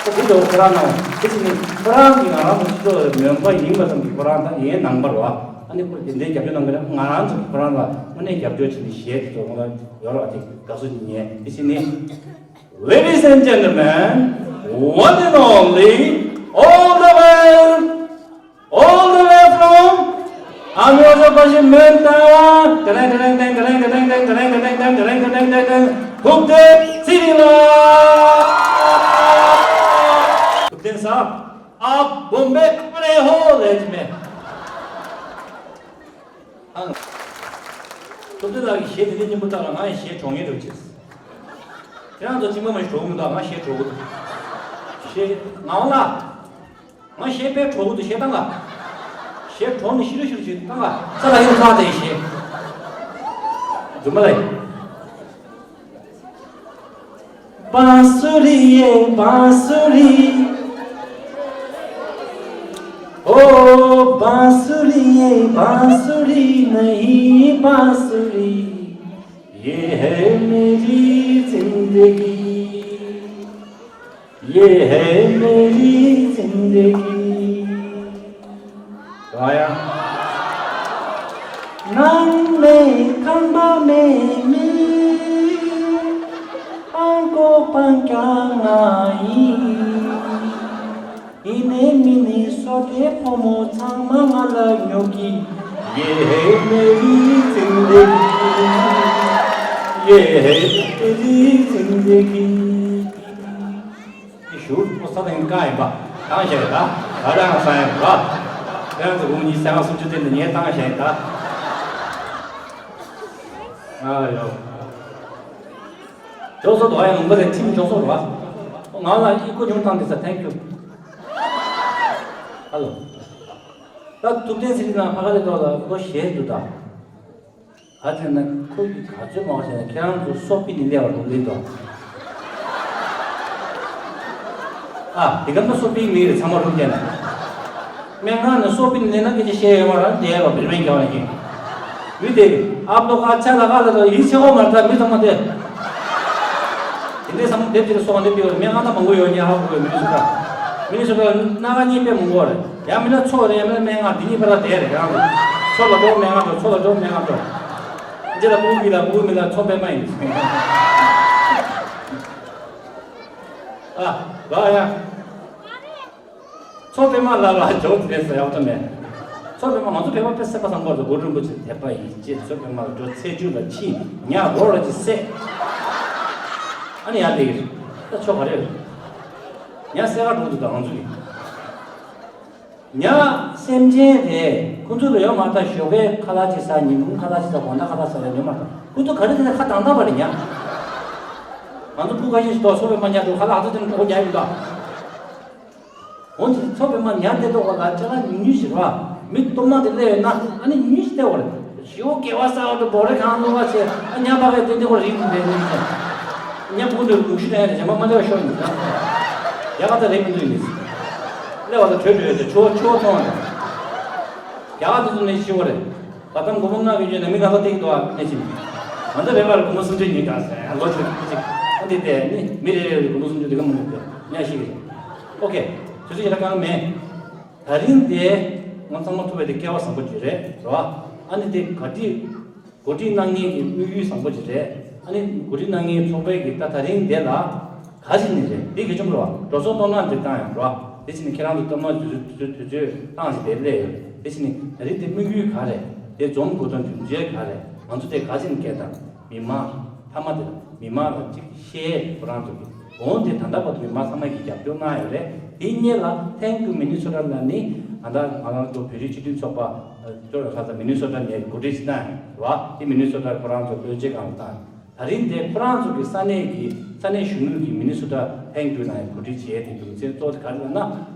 ཁོ་འདི་ལོ་ཁོ་རང་ནང་དེ་ཅི་ནི་ཁོ་རང་གིས་ང་རང་ཚོ་སྤྱི་ཚོགས་ལ་མོན་པ་ཡིན་པ་ཙམ་གྱིས་ཁོ་རང་ད་ཡིན་ནང་པ་རེད་བ། ཨ་ནི་ཁོ་དེ་འདྲའི་རྒྱབ་སྐྱོར་གནང་གི་རེད། ང་རང་ཚོ་ཁོ་རང་ལ་དངོས་གནས་རྒྱབ་སྐྱོར་བྱེད་ནི་གཞས་དེ་ཚོ་ཁོ་རང་ཡོད་རེད་བ། དེ་དགའ་བསུ་ཉན། དེ་ཅི་ནི། Ladies and gentlemen, one and only, all the way, all the way from Arunachal Pradesh, Mumbai. Thupten Siri la. Thupten Saab, aap Bombay aa rahe ho, le main. Thupten la ki she de ni muta la ngai she chonge ro chis. Kya to chima ma chonge da, ngai she chonge. She, ngao la. ང་ཞེ་དཔེ་གྲོགས་པོ་དུ་ཞེ་བཏང་ག་ཞེ་གྲོགས་ནི་ཤི་རུ་ཤི་རུ་ཞིག་བཏང་ག་ས་ལ་ཡོད་ཁ་དེ་ཞེ། རྫུན་མ་ལ་ཡིན། बांसुरी ये बांसुरी, ओ बांसुरी ये बांसुरी नहीं बांसुरी, ये है मेरी जिंदगी। ये है मेरी जिंदगी। नंग में खंबा में मी, पांको पांक्या नाई। इने मिनी सोटे पोमो छांग मांगला न्योकी। ये है मेरी जिंदगी। ये है मेरी जिंदगी। ཨེ་ཞུ་ཁོ་ས་དང་ཀ་ཡིན་པ། བཏང་བཞག་ཡིན་ད། ད་རང་ས་ཡིན་པ། ཁྱེད་རང་ཚོ་དགུང་ཉི་ཤུ་རྩ་ལྔ་སུམ་ཅུ་དེ་འདི་ངས་བཏང་བཞག་ཡིན་ད། ཨ་ཡོ། ཇོག་སོ་དོ་ཡང་ལུང་པ་ལས་ཁྲིམས་ཇོག་སོ་རོ། ང་ལ་ཨི་ཁོ་ཉུང་བཏང་དེ་ས་thank you། ཧ་ལོ། ད་ཐུབ་བསྟན་ཚེ་རིང་ལགས་ཕ་ག་ལས་ཐོག་ལ་ཁོ་ཞེད་འདུག་ད། ད་དེ་ན་ཁོ་གི་ག་ཚོད་མང་ཞེ་ན་ཁྱེད་རང་ཚོ་སོག་པི་ནི་ལས་བར་ལུང་ལིན་དོ། ཨ། དེ་ག་ན་སོ་པིའི་མིང་རེད། ཚང་མ་རུབ་རྒྱག་ན། སྨན་ཁང་ནས་སོ་པིན་ལེན་ན་སྐད་ཆ་བཤད་ཡོད་མ་རེད། དེ་ལ་བེར་མེད་རྒྱག་ན་ཡིན། མི་དེ་ཨབ་ལོ་ཁ་ཆ་ལ་ཁ་ལ་ལ་ཡིད་ཆེས་འོ་མ་རེད། ད་མི་ཚང་མ་དེ། དེ་འདྲའི་བསམ་བློ་དེབ་ཅིག་ལ་སོང་བ་འདི་པི་ཡོད་རེད། སྨན་ཁང་ད་མང་པོ་ཡོད། ཉེ་ཧ་གོ་མི་སུ་ད། མི་ནི་སོ་ད་སྣ་ཁ་གཉིས་དཔེ་མང་པོ་རེད། ཡང་མིན་ན་མཚོ་རེད། ཡང་མིན་ན་སྨན་ཁང་འདི་གཉིས་བར་ལ་དེ་རེད། ཡང་མཚོ་ལ་འགྲོ་སྨན་ཁང་འགྲོ། མཚོ་ལ་འགྲོ་སྨན་ཁང་འགྲོ། འདི་ལ་སྤུ་གུ་མི་ལ་སྤུ་གུ་མི་ལ་མཚོ་པད་མ་ཡིན། ཨ། ལ་ཡ། མཚོ་པད་མ་ལ་ལ་འཇོག་དེ་ཟེར་ཡག་ཏུ་མེད། མཚོ་པད་མ་ང་ཚོ་བོད་པ་དཔེ་སེམས་པ་བཟང་པོ་རེད། གུ་རུ་རིན་པོ་ཆེ་དད་པ་ཡིད་ཆེས། མཚོ་པད་མ་ལ་འགྲོ། ཚེས་བཅུ་ལ་ཕྱིན། ཉ་རོ་ལ་ཅི་བསད། ཨ་ནི་ཡར་བསྡད་ཀྱི་རེད། ད་ཆོ་ག་རེ་རེད། ཉ་བསད་ག་འགྲོ་འདུག་ད་ང་ཚོ་གི་ཉ་སེམས་ཅན་དེ་ཁོ་ཚོ་ལ་ཡོད་མ་ཐག་ཞོགས་ཀས་ཁ་ལག་ཅིག་ཟ། ཉིན་གུང་ཁ་ལག་ཅིག་ཟ། དགོང་དག་ཁ་ལག་ཟ་ཡ་ཡོད་མ་ཐག་ཁོ་ཚོ་ག་རེ་དེ་ནས་ཁ་གདངས་གདངས་པ་རེད་ཉ། ང་ཚོ་སྤུ་ཁ་ཤས་ཤིག་འདུག་མཚོ་པད་མ་ཉ་འདུག་ཁ་ལག་ཨ་ཚོ་དེ་ནས་གྲོགས་པོ་རྒྱག་ཡོད་འདུག་འོན་ཀྱང་མཚོ་པད་མ་ཉ་དེ་ཐོག་ལ་ཅ་ལག་ཉུང་ཉུང་ཞིག་རེད་བ། མི་སྟོབས་མ་དེ་སླེབས་ཡོད་ན་ཨ་ནི་ཉུང་ཉུང་ཞིག་སྟེར་བ་རེད། ཞེ་པོ་དགེ་བ་བསགས་པ་དང་འབོག་རེ་གང་བླུགས་པ་བྱས། ཨ་ཉ་པ་གས་དེ་འདི་ཁོ་རིག་མི་འདུག་ཉ་པུ་འདི་ལུག་ཤུ་ནས་རེ་ཇེ་མ་མ་ལེ་བ་ཤོར་ཡིན་ན། ཡ་ག་ད་རེད་མི་འདུག་ཡིན། སླེབས་པ་དང་གྲོས་གྲོས་ཡོད་ཚེ་ཆུ་བ་ཆུ་བ་འཐུང་བ་དང་། ཡ་ག་དེ་ཚོ་ནས་ཤི་བ་རེད། བ་དམ་སྒོར་མོ་ལྔ་གི་ཡོད་ན་མི་གང་ས་སྟེང་དུ་ཨ་ནས་ཕྱིན། ང་ཚོ་རེ་བར་སྒོར་མོ་སུམ་ཅུ་ཉོས་ཀྱང་ཟེར་ལོ་ཆུ་ཅིག་ཨ་འདི་དེ་ནི་མི་རེ་རེ་ལ་སྒོར་མོ་སུམ་ཅུ་དེ་ག་མང་པོ་ཉ་ཤི་གི་རེད། ཨོ་ཁེ། དུས་ཚོད་ཡིན་ན་གང་མེད། ད་རིང་དེ་ང་ཚང་མ་ཐུག་པའི་དེ་སྐལ་བ་བཟང་པོ་ཅིག་རེད་རོ། ཨ་ནི་དེ་ག་སྒྲིག་གོ་སྒྲིག་གནང་མཁན་གྱི་དམིགས་ཡུལ་བཟང་པོ་ཅིག་རེད། ཨ་ནི་གོ་སྒྲིག་གནང་མཁན་ཚོགས་པའི་གི་ད་ད་རིང་དེ་ལ་ག་ཅིག་ནི་རེད། དེ་གལ་ཆེན་པོ་རོ། འགྲོ་སོང་གཏོང་སྟངས་དེ་བཏང་ཡང་རོ། དེ་ཕྱིན་ནི་ཁྱེད་རང་ཚོ་གཏོང་སྟངས་དུས་ཚོད་དུས་ཚོད་དུས་ཚོད་བཏང་ཞིག་དེ་སླེབས་ཡོད། དེ་ཕྱིན་ནི་ད་རིང་དེ་དམིགས་ཡུལ་ག་རེད། དེ་འཛོམས་དགོས་དོན་རྒྱུ་མཚན་ག་རེད། ང་ཚོ་དེ་ག་ཅིག་ནི་སྐད་དང་མི་མང་མཐའ་མ་དེ་ལ་མི་མང་ལ་ཅིག་བཤད་ཁོ་རང་ཚོ་གི་འོན་ཏེ་ད་ལྟ་བར་དུ་མི་མང་ཚང་མ་གིས་རྒྱབ་སྐྱོར་གནང་ཡོད་རེད། དེ་སྔོན་ལ་Thank You Minnesota ལ་ནི་ད་ལྟ་ང་རང་ཚོ་བོད་རིགས་སྤྱི་མཐུན་ཚོགས་པ་ཨ་ཅོ་ར་ཁ་ས་མི་ནི་སོ་ཊ་ནས་གོ་སྒྲིག་གནང་ཡོད་རེད་བ། དེ་མི་ནི་སོ་ཊ་ཁོ་རང་ཚོ་བློས་བཅད་སྒང་ལ་བཏང་། ད་རིང་དེ་ཁོ་རང་ཚོ་གི་ས་གནས་ཀྱི་ས་གནས་གཞོན་ནུ་གི་མི་ནི་སོ་ཊ་Thank You ནང་གོ་སྒྲིག་བྱས་ཏེ་རྒྱུ་མཚན་གཙོ་བོ་དེ་ག་རེ་ལབ་ན།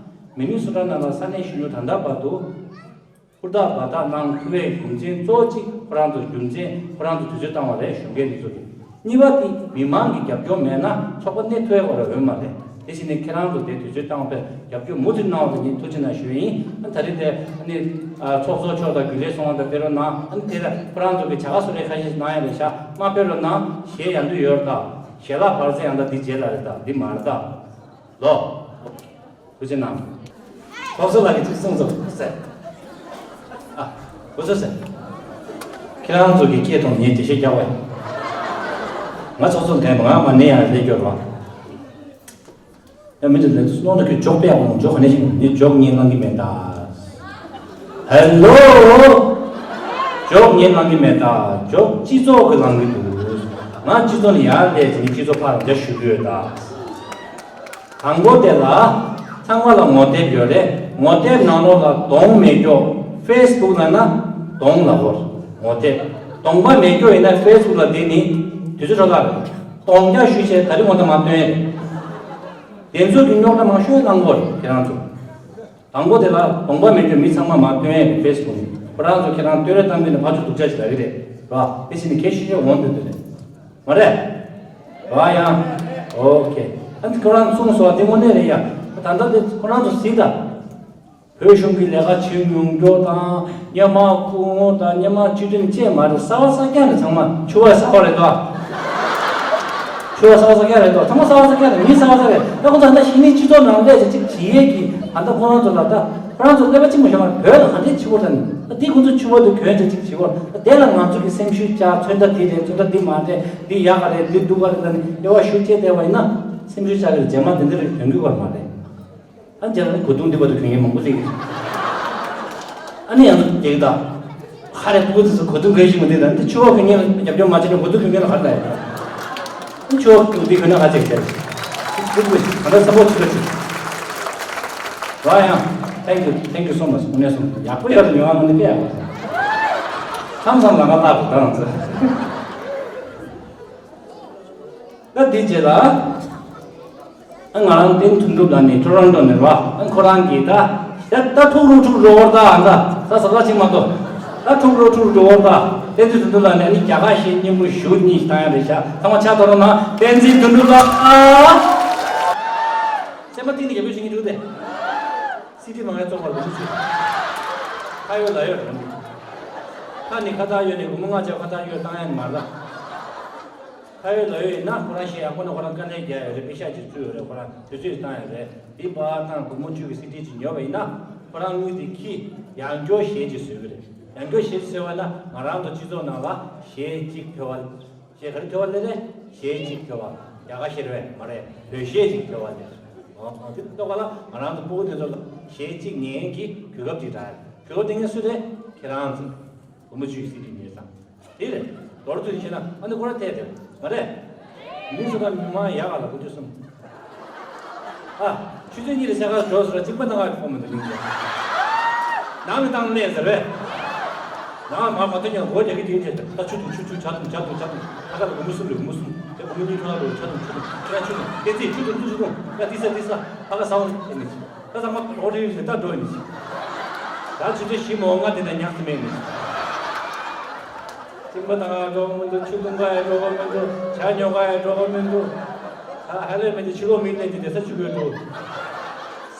མི་ནི་སོ་ཊ་ནང་ལ་ས་གནས་གཞོན་ནུ་ད་ལྟ་བར་དུ་ཧུར་ཐག་འབད་ཐག་གནང་ཐུབ་པའི་རྒྱུ་མཚན་གཙོ་བོ་གཅིག་ཁོ་རང་ཚོ་རྒྱུ་མཚན་ཁོ་རང་ཚོ་དུས་ཚོད་བཏང་བ་རེད། གཞོན་སྐྱེས་འདི་ཚོ་གིས། གཉིས་པ་དེ་མི་མང་གི་རྒྱབ་སྐྱོར་མེད་ན་ཚོགས་པ་གནས་ཐུབ་ཡག་ར་ཡོད་མ་རེད། དེ་བཞིན་ནས་ཁྱེད་རང་ཚོ་དེ་དུས་ཚོད་བཏང་བའི་རྒྱབ་སྐྱོར་མུ་མཐུད་གནང་བ་དེ་ངས་ཐུགས་རྗེ་གནང་ཞུ་ཡིན། ཨ་ད་རེས་དེ་ཨ་ནི་ཨ་ཚོགས་གཙོ་མཆོག་དང་རྒྱུན་ལས་སོང་བ་དང་སྤེལ་རོགས་གནང་། ཨ་ནི་དེ་ལ་ཁོ་རང་ཚོ་གི་བྱ་དགའ་སུ་རེ་ཁ་ཤས་གནང་ཡ་རེད་ཤག་མ་སྤེལ་རོགས་གནང་། གཞས་ཡང་དུ་ཡོད་རེད་ད། ཞལ་ལག་བར་ཚེ་ཡང་ད་འདི་རྗེས་ལ་རེད་ད། འདི་མ་རེད་ད། ལོ། ཐུགས་རྗེ་གནང་། ཚོགས་གཙོ་ལགས་ཀྱིས་གཅིག་གསུངས་སོང་ཟེར། ཨ། གོ་སོང་ཟེར། ཁྱེད་རང་ཚོ་གི་སྐད་གཏོང་ངས་འགྲེལ་བཤད་རྒྱག་པ་ཡིན། ང་ཚོགས་གཙོ་འཐེན་པ་ང་མ་ནས་ཡང་ལས་སྐྱོར་བ། ཡང་མི་འདི་ལས་སྣོན་དུ་གི་འཇོག་པའི་དབང་འཇོག་ག་ནས་ཤིང་ནི་འཇོག་ངས་གནང་གི་མེད་ད། ཧེ་ལོ། འཇོག་ངས་གནང་གི་མེད་ད། འཇོག་སྤྱི་ཚོགས་ཀྱི་གནང་གི་འདུག་ང་སྤྱི་ཚོགས་ནས་ཡར་སླེབས་ཀྱི་ནི་སྤྱི་ཚོགས་ཕར་འཇགས་ཞུ་གི་ཡོད་ད། དང་པོ་དེ་ལ་ཚང་མ་ལ་ངོ་དེབ་ཡོད་རེད། ངོ་དེབ་ནང་ལོགས་ལ་གདོང་མེད་སྐྱོ། ཕེ་སི་བུག་ལ་ན་གདོང་ལ་གོ། ངོ་དེབ་གདོང་པ་མེད་སྐྱོ་ཡིན་ན་ཕེ་སི་བུག་ལ་དེ་ནི་དུས་ཚོད་འཕྲོ་བརླག་རེད། གདོང་རྒྱག་ཞུས་བྱས་ད་རིང་ངོ་དེབ་མ་སྟོན་ཡ་རེད། དེ་ཚོ་གི་རྙོག་དྲ་མང་ཤོས་གནང་གོ་རེད་ཁྱེད་རང་ཚོ། དང་པོ་དེ་ལ་གདོང་པ་མེད་སྐྱོ་མི་ཚང་མ་མ་སྟོན་ཡ་རེད་ཕེ་སི་བུག་ནི། ཁོ་རང་ཚོ་ཁྱེད་རང་སྟོན་རེ་བཏང་དུས་ནི་ཕར་ཚུར་སྡུག་ཅག་ཞིག་ལབ་ཀྱི་རེད་ར། དེ་བཞིན་ནི་གལ་ཆེ་ཤོས་འོང་དུས་དེ་རེད། མ་རེད། ར་ཡང་། ཨོ་ཁེ། ཨ་ནི་ཁོ་རང་གསུངས་སོང་དེ་དངོས་གནས་རེད་ཡ། ད་ལྟ་དེ་ཁོ་རང་ཚོ་གཟིགས་དང་། བོད་གཞུང་གི་ལས་ཀ་བྱེད་མྱོང་རྒྱུ་དང་། སྔོན་མ་སྐུ་ངོ་དང་སྔོན་མ་སྤྱི་འཐུས་བཅས་མ་རེད། གསར་པ་གསར་རྐྱང་རེད་ཚང་མ། ཕྱུ་པ་གསར་པ་རེད་དོ། ཕྱུ་པ་གསར་པ་གསར་རྐྱང་རེད་དོ། ཚང་མ་གསར་པ་གསར་རྐྱང་རེད། མི་གསར་པ་གསར་རེད། ད་ཁོ་ཚོ་ད་ལྟ་གཞི་ནས་སྤྱི་ཚོགས་ནང་སླེབས་བྱས་ཅིག་བྱེད་ཡས་ཀྱི་ད་ལྟ་ཁོ་རང་ཚོ་ལ་ད་ཁོ་རང་ཚོ་ཀླད་པ་གཅིག་མ་ཤོར་བར་བོད་ལ་ག་འདྲས་བྱེད་དགོས་ད་ནི་ད་འདི་ཁོ་ཚོ་ཕྱུ་པ་དེ་གྱོན་བྱས་ཅིག་བྱེད་དགོས། ད་དེ་ལ་ང་ཚོ་གི་སེམས་ཤུགས་བཅག་ཚོན་ཁྲ་འདི་རེད། ཚོན་ཁྲ་འདི་མ་རེད། འདི་ཡག་ག་རེད། འདི་སྡུག་ག་རེད། ད་ནི་དབྱེ་བ་ཤུགས་བཅད་བསྡད་པ་ཡིན་ན་སེམས་ཤུགས་བཅག་གི་རྗེས་མ་དེ་འདྲ་རེད་གྱོན་གི་ཡོད་མ་རེད། ཨ་ནི་རྗེས་ལ་ནི་གོས་ཐུང་འདི་བར་དུ་གྱོན་མཁན་མང་པོ་སླེབས་ཀྱི་རེད། ཨ་ནི་ཡང་ཚོ་རྒྱག་གི་ད། ཧ་རེ་སྤུ་གུ་ཚོ་གོས་ཐུང་གོན་ཞིག་མ་འདུག་ད་འདི་ཕྱུ་པ་གོན་མཁན་ལ་རྒྱབ་སྐྱོར་མ་བྱས་ན་གོས་ཐུང་གོན་མཁན་ལ་ཧ་རེ་ལ་ཡོད། ཨ་ནི་ཕྱུ་པ་གོས་འདི་གོན་ན་ཧ་ཅང་ཁྱེར། སྤུ་གུ་ཚོ་ད་ལྟ་ས་པོ་ཆུ་ཚོད་ཆུ། ར་ཡང་། Thank you, thank you so much. དངོས་གནས་སོང་ཡག་པོ་ཡག་ཏུ་ཉོ་བ་ངོ་ནས་དཔེ་ཡག་པོ། མཚམས་མཚམས་ལ་ང་ལྟ་དགོས་ད་ང་ཚོ། ད་དེ་རྗེས་ལ། ཨ་ང་རང་བསྟན་དོན་གྲུབ་ལགས་ནི་ཊོ་རོན་ཊོ་ནས་ར། ཨ་ཁོ་རང་གིས་ད། ད་ད་ཐུག་རུ་ཐུག་རུ་བོར་ད་ཨ་ད། ད་ཟ་ཟ་ཅིག་མ་གཏོགས། ད་ཐུག་རུ་ཐུག་རུ་བོར་ད། བསྟན་འཛིན་དོན་གྲུབ་ལགས་ནི་ཨ་ནི་རྒྱ་གར་ཞེས་སྙན་མོ་ཞུ་གཉིས་བཏང་ཡ་རེད་ཤག་ཚང་མ་ཕྱག་ཐོ་རོ་ན་བསྟན་འཛིན་དོན་གྲུབ་ལགས་ཨ། སེམས་པ་གཏིང་ནས་རྒྱབ་ཡོད། ཚོགས་པར་སྒོར་མོ་བཅུ། ཁ་ཡོད་ལག་ཡོད་རེད། ཁ་ནི་ཁ་བཏགས་ཡོད་ནི་སྒོར་མོ་ལྔ་བྱས་ཁ་བཏགས་ཡོད་བཏང་ཡ་ནི་མ་རེད། ཁ་ཡོད་ལག་ཡོད་ཡིན་ན་ཁོ་རང་གཞས་ཡག་པོ་ན་ཁོ་རང་དཀའ་ལས་རྒྱག་ཡ་རེད། པེ་ཤག་ཅིག་བཙུགས་ཡོད་རེད། ཁོ་རང་དུས་ཚོད་བཏང་ཡ་རེད། འདི་པར་བཏང་སྒོར་མོ་བཅུ་གི་སི་ཌི་ཅིག་ཉོས་པ་ཡིན་ན་ཁོ་རང་དངུལ་དེ་ཁྱི་ཡང་སྐྱོར་གཞས་ཅིག་བཟོས་གི་རེད། ཡང་སྐྱོར་གཞས་ཅིག་བཟོས་པ་ན་ང་རང་ཚོ་སྤྱི་ཚོགས་ནང་ལ་གཞས་གཅིག་ཐོས་པ། གཞས་ག་རེ་ཐོས་པ་ལས་རེད། གཞས་གཅིག་ཐོས་པ། རྒྱ་གར་གཞས་རེད་པས་མ་རེད། བོད་གཞས་ཅིག་ཐོས་པ་ལས། ཨོ་ཨོ་དེ་ཐོས་པ་ལ་ང་རང་ཚོ་སྤུ་གུ་དེ་ཚོ་ལ་གཞས་གཅིག་ཉན་གྱི་གོ་སྐབས་ཅིག་རག་ཡ་རེད། གོ་སྐབས་དེ་ངས་སུ་རེད། ཁྱེད་རང་ཚོ་སྒོར་མོ་བཅུ་ཡི་སི་ཌི་ཉོས་ཙང་། དེ་རེད། མདོར་བསྡུས་བཤད་ན་ཨ་ནི་ཁོ་ར་ཐད་དེ་མ་རེད། མི་སུ་དང་མི་མང་ཡག་ག་ལ་དགུ་བཅུ་གསུམ། ཨ། ཆུ་ཚོད་གཉིས་ལ་ས་གར་འགྲོ་ཟེར་བ་གཅིག་པ་ནང་ལ་ཁོ་མི་འདུག་ལིང་ཚེ། ནང་ལ་བཏང་ལས་ཟེར་བས། ནང་ལ་མ་མ་ཐོན་ཀྱང་སྒོ་རྒྱག་གི་དེའི་ཐད་དུ་ད་ཆུ་འཐུང་ཆུ་འཐུང་ཇ་འཐུང་ཇ་འཐུང་ཇ་འཐུང་། ད་ག་ལ་སྒོར་མོ་གསུམ་རེད། སྒོར་མོ་གསུམ་དེ་སྒོར་མོ་གཉིས་ཐོན་ལ་འགྲོ། ཇ་འཐུང་ཆུ་འཐུང་ཁྱེད་རང་ཆུ་འཐུང་དེ་ཚེ་ཆུ་འཐུང་ཆུ་འཐུང་ད་དེ་ས་དེ་ས་ཕ་ག་ས་འོང་ཨེ་ནི། ད་ཚང་མ་རོགས་རེ་རེ་ད་འགྲོ་ནི། ད་ཆུ་ཚོད་བཞི་མོ་ལྔ་དེ་ནས་ཉག་ཙམ་མེད་ནི། གཅིན་པ་དང་ཡང་འགྲོ་གི་མི་འདུག་ཆུ་འཐུང་ག་ཡང་འགྲོ་གི་མི་འདུག་ཇ་ཉོ་ག་ཡང་འགྲོ་གི་མི་འདུག་ད་ཧ་ལས་མེད་དེ་ཕྱི་ལོགས་མི་གནས་དེ་བསྡད་ས་ཆུ་དགོས་འདུག་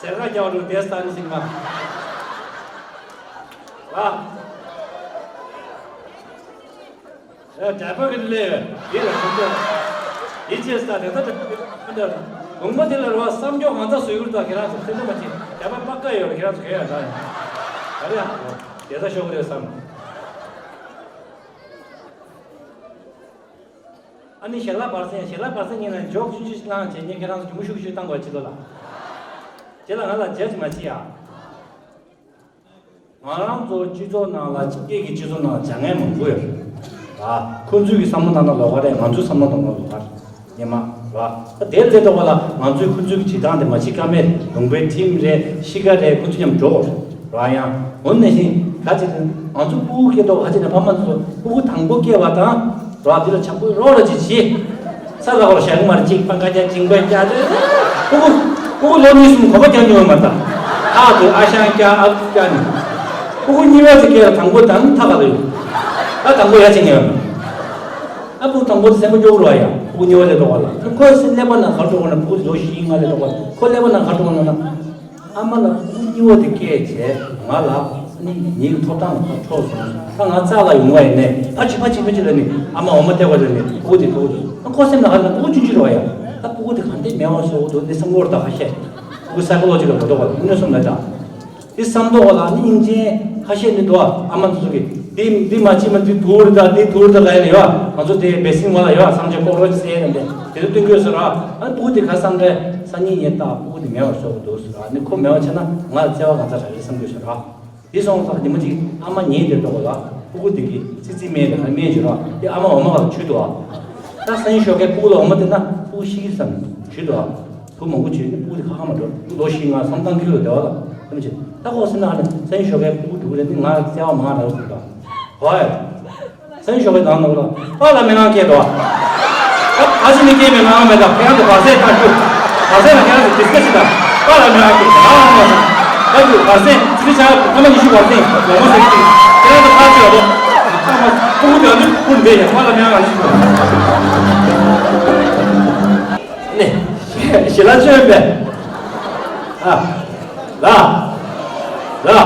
ཟེར་ག་རྒྱག་འགྲོ་བསྡད་ས་ནི་ཟིན་མ། ཨ། ཨེ། འདྲ་པོ་གི་ལས་ཡོད། འདི་ལ་ཁོང་ཚོ་ཡིད་ཆེས་ས་དེ་ལྟ་དྲག་པོ་འདུག་དགོངས་པ་དེ་ལ་རོ་བསམ་སྐྱོ་ང་ཚ་བཟོ་ཡུལ་དང་ཁྱེད་རང་ཚོ་སེམས་ཁྲལ་མ་བྱེད། འདྲ་པོ་པ་ཀ་ཡོད་རེད། ཁྱེད་རང་ཚོ་གས་ཡང་དྲག་ཡང་ག་རེ་ཡང་རོ་དེ་ལྟ་ཤོག་གི་རེད་བསམ། ཨ་ནི་ཞལ་ལག་བར་གསེང་། ཞལ་ལག་བར་གསེང་ཉིན་ལ་འཇོག་ཆུང་ཆུང་ཞིག་གནང་བྱས་ཉིན་ཁྱེད་རང་ཚོ་གྱོང་ཤུགས་ཤུགས་བཏང་དགོས་ཅི་ལོ་ལ། རྗེས་ལ་ང་ལ་རྗེས་ཅིག་མ་བྱེད་ཡ། ང་རང་ཚོ་སྤྱི་ཚོགས་ནང་ལ་སྤྱི་སྒེར་གྱི་སྤྱི་ཚོགས་ནང་ལ་བྱ་ངན་མང་པོ་ཡོད་རེད། ཨ། ཁོ་ཚོའི་གི་བསམ་བློ་བཏང་ན་ལོགས་ཀ་རེད། ང་ཚོའི་བསམ་བློ་བཏང་ན་ལོགས་ཀ་རེད། ཉི་མ་ར། ད་དེར་སླེབས་ཐོག་ལ་ང་ཚོའི་ཁོ་ཚོའི་གི་བྱེད་སྟངས་དེ་མ་བྱེད་ཀ་མེད། ལུང་པའི་ཁྲིམས་རེད། གཤིས་ཀ་རེད། ཁོ་ཚོ་མཉམ་འགྲོ་དགོས་རེད་ར། ཡང་འོ་ནང་བཞིན་ག་ཅིག་ང་ཚོ་སྤུ་གུ་སྐྱེ་ཐོག་ག་ཅིག་ནས་ཕ་མ་ཚོ་སྤུ་གུ་དང་པོ་སྐྱེ་བ་དང་ར། དེ་ལ་ཆགས་པོ་རོགས་ར་ཅིག་བྱེད། ས་ལ་བར་ཞག་མར་གཅིག་པང་ཁ་རྒྱག་ཅིང་པ་རྒྱག་དེ། སྤུ་གུ་སྤུ་གུ་ལོ་གཉིས་གསུམ་གོམ་པ་རྒྱག་མྱོང་བ་མ་ད། ཨ་དེ་ཨ་ཞང་རྒྱག་ཨ་ཁུ་རྒྱག་ནི། སྤུ་གུ་གཉིས་པ་ཅིག་སྐྱེ་ལ་དང་པོ་དང་ཐག་ག་ལ་ཡོད། ཨ་དང་པོ་ཡ་ཅིག་ངེས་པ། ཨ་སྤུ་གུ་དང་པོ་དེ་སེམས་པ་སྐྱོ་བོ་ར་ཡ། སྤུ་གུ་གཉིས་པ་ལས་ལྡོག་པ་ལ་ཁོ་སེམས་ཀླད་པ་ནང་ག་འགྲོ་གོ་ན། སྤུ་གུ་ལོ་བཞི་ལྔ་ལས་ལྡོག་པ་ཁོ་ཀླད་པ་ནང་ག་འགྲོ་གོ་ན་ན། ཨ་མ་ལ་སྤུ་གུ་གཉིས་པ་དེ་སྐྱེས་བྱས་ང་ལ་ནི་ངའི་ཐོབ་ཐང་ལ་འཕྲོག་སོང་། ད་ང་རྩ་ལ་ཡོང་བ་ཡིན་ནས་ཕ་ཆི་ཕ་ཆི་ཕ་ཆི་ལ་ནི་ཨ་མ་འོ་མ་སྟེར་བ་ལ་ནི་སྤུ་གུ་དེ་སྤུ་གུ་དེ་ཁོ་སེམས་ལ་ཧ་ལས་སྤུ་གུ་ཆུང་ཆུང་རེད་བ་ཡ། ད་སྤུ་གུ་དེ་ག་འདྲས་མེད་པ་བཟོ་འདུག་ནི་བསམ་གོ་ར། ད་ཁ་ཤས་སྤུ་གུ་སའི་ཀོ་ལོ་ཇི་ཀལ་འགྲོ་འདུག་བ། དངོས་གནས་སོང་ལ་ད་དེ་བསམ་མདོག་ལ་ནི་སྙིང་རྗེ་ཁ་ཤས་ནི་འདུག་ཨ་མ་ཚོ་གི་འདི་འདི་མ་བྱེད་མ་འདི་དུར་ད་འདི་དུར་ད་ལ་ཡ་ནི་ཡ། ང་ཚོ་དེ་བེ་སིང་བ་ལ་ཡ་བསམ་བྱས་ཀོག་རོ་ཅི་ཟེར་ནས་དེ་ཚོ་སྟོན་དགོས་ཟེར་ར། ཨ་ནི་སྤུ་གུ་དེ་ག་བསམ་རེད། སང་ཉིན་ངས་ད་སྤུ་གུ་དེ་མེད་པ་བཟོ་གི་འདུག་ཟེར་ར། ནི་ཁོ་མེད་པ་བྱས་ན་ང་ལ་བརྩེ་བ་གང་འཚམ་རག་རེད་བསམ་དགོས་ཟེར་ར། དེ་སོང་ཙང་ཉི་མ་གཅིག་ཨ་མ་ཉལ་བསྡད་འདུག་ག་ལ་སྤུ་གུ་དེ་གིས་ཙི་ཙི་སྨྲས་ནས་ག་རེ་སྨྲས་བྱུང་ར། དེ་ཨ་མ་འོ་མ་ག་ལ་བྱུགས་འདུག་ཨ། ད་སང་ཉིན་ཞོགས་ཀས་སྤུ་གུ་ལ་འོ་མ་སྟེར་ན་སྤུ་གུ་ཤི་གི་བསམ་བྱུགས་འདུག་ཨ། བུ་མང་པོ་བྱུང་ནས་སྤུ་གུ་དེ་ཁ་ཁ་མ་འགྲོ། ལོ་བཞི་ལྔ་བསམ་བཏང་གི་ལོ་བདེ་བ་ལ་བསམ་བྱས། ད་ཁོ་སེམས་ནང་ནས་སང་ཉིན་ཞོགས་ཀས་སྤུ་གུ་འགྲོ་གི་རེད། འདི་ང་ལ་བརྩེ་བ་མང་རག་ཟེར་འདུག་ཨ། ཧོ་ཡ། སང་ཉིན་ཞོགས་པའི་ནང་ནང་ལ་པཱ་ལགས་མི་ངང་སྐད་དོ། ཨ་ཅི་ནི་སྐད་མི་ངང་མེད་ད། ཁྱེད་རང་ཚོ་བར་སེང་ཁ་ཞུ། བར་སེང་ལ་ཁྱེད་རང་ཚོ་ཌི་སི་ཀ་ཤི་དང་པཱ་ལགས་མི་ངང་སྐད་ང་ང་ང་ཁ་ཞུ། བར་སེང་ཚེ་རིང་ཆགས་སྐར་མ་ཉི་ཤུ་བར་སེང་ལོ་མ་ཟེར་གྱི་ཁྱེད་རང་ཚོ་ཁ་ཆེ་བ་དོ། ཁ་མ་ཁུ་ཁུ་དོན་དུ་ཁུར་འདེད་ཡ་པཱ་ལགས་མི་ངང་ང་ཞུ། ནས་ཞེ་ལ་བཅོས་པས། ཨ། ལ། ལ།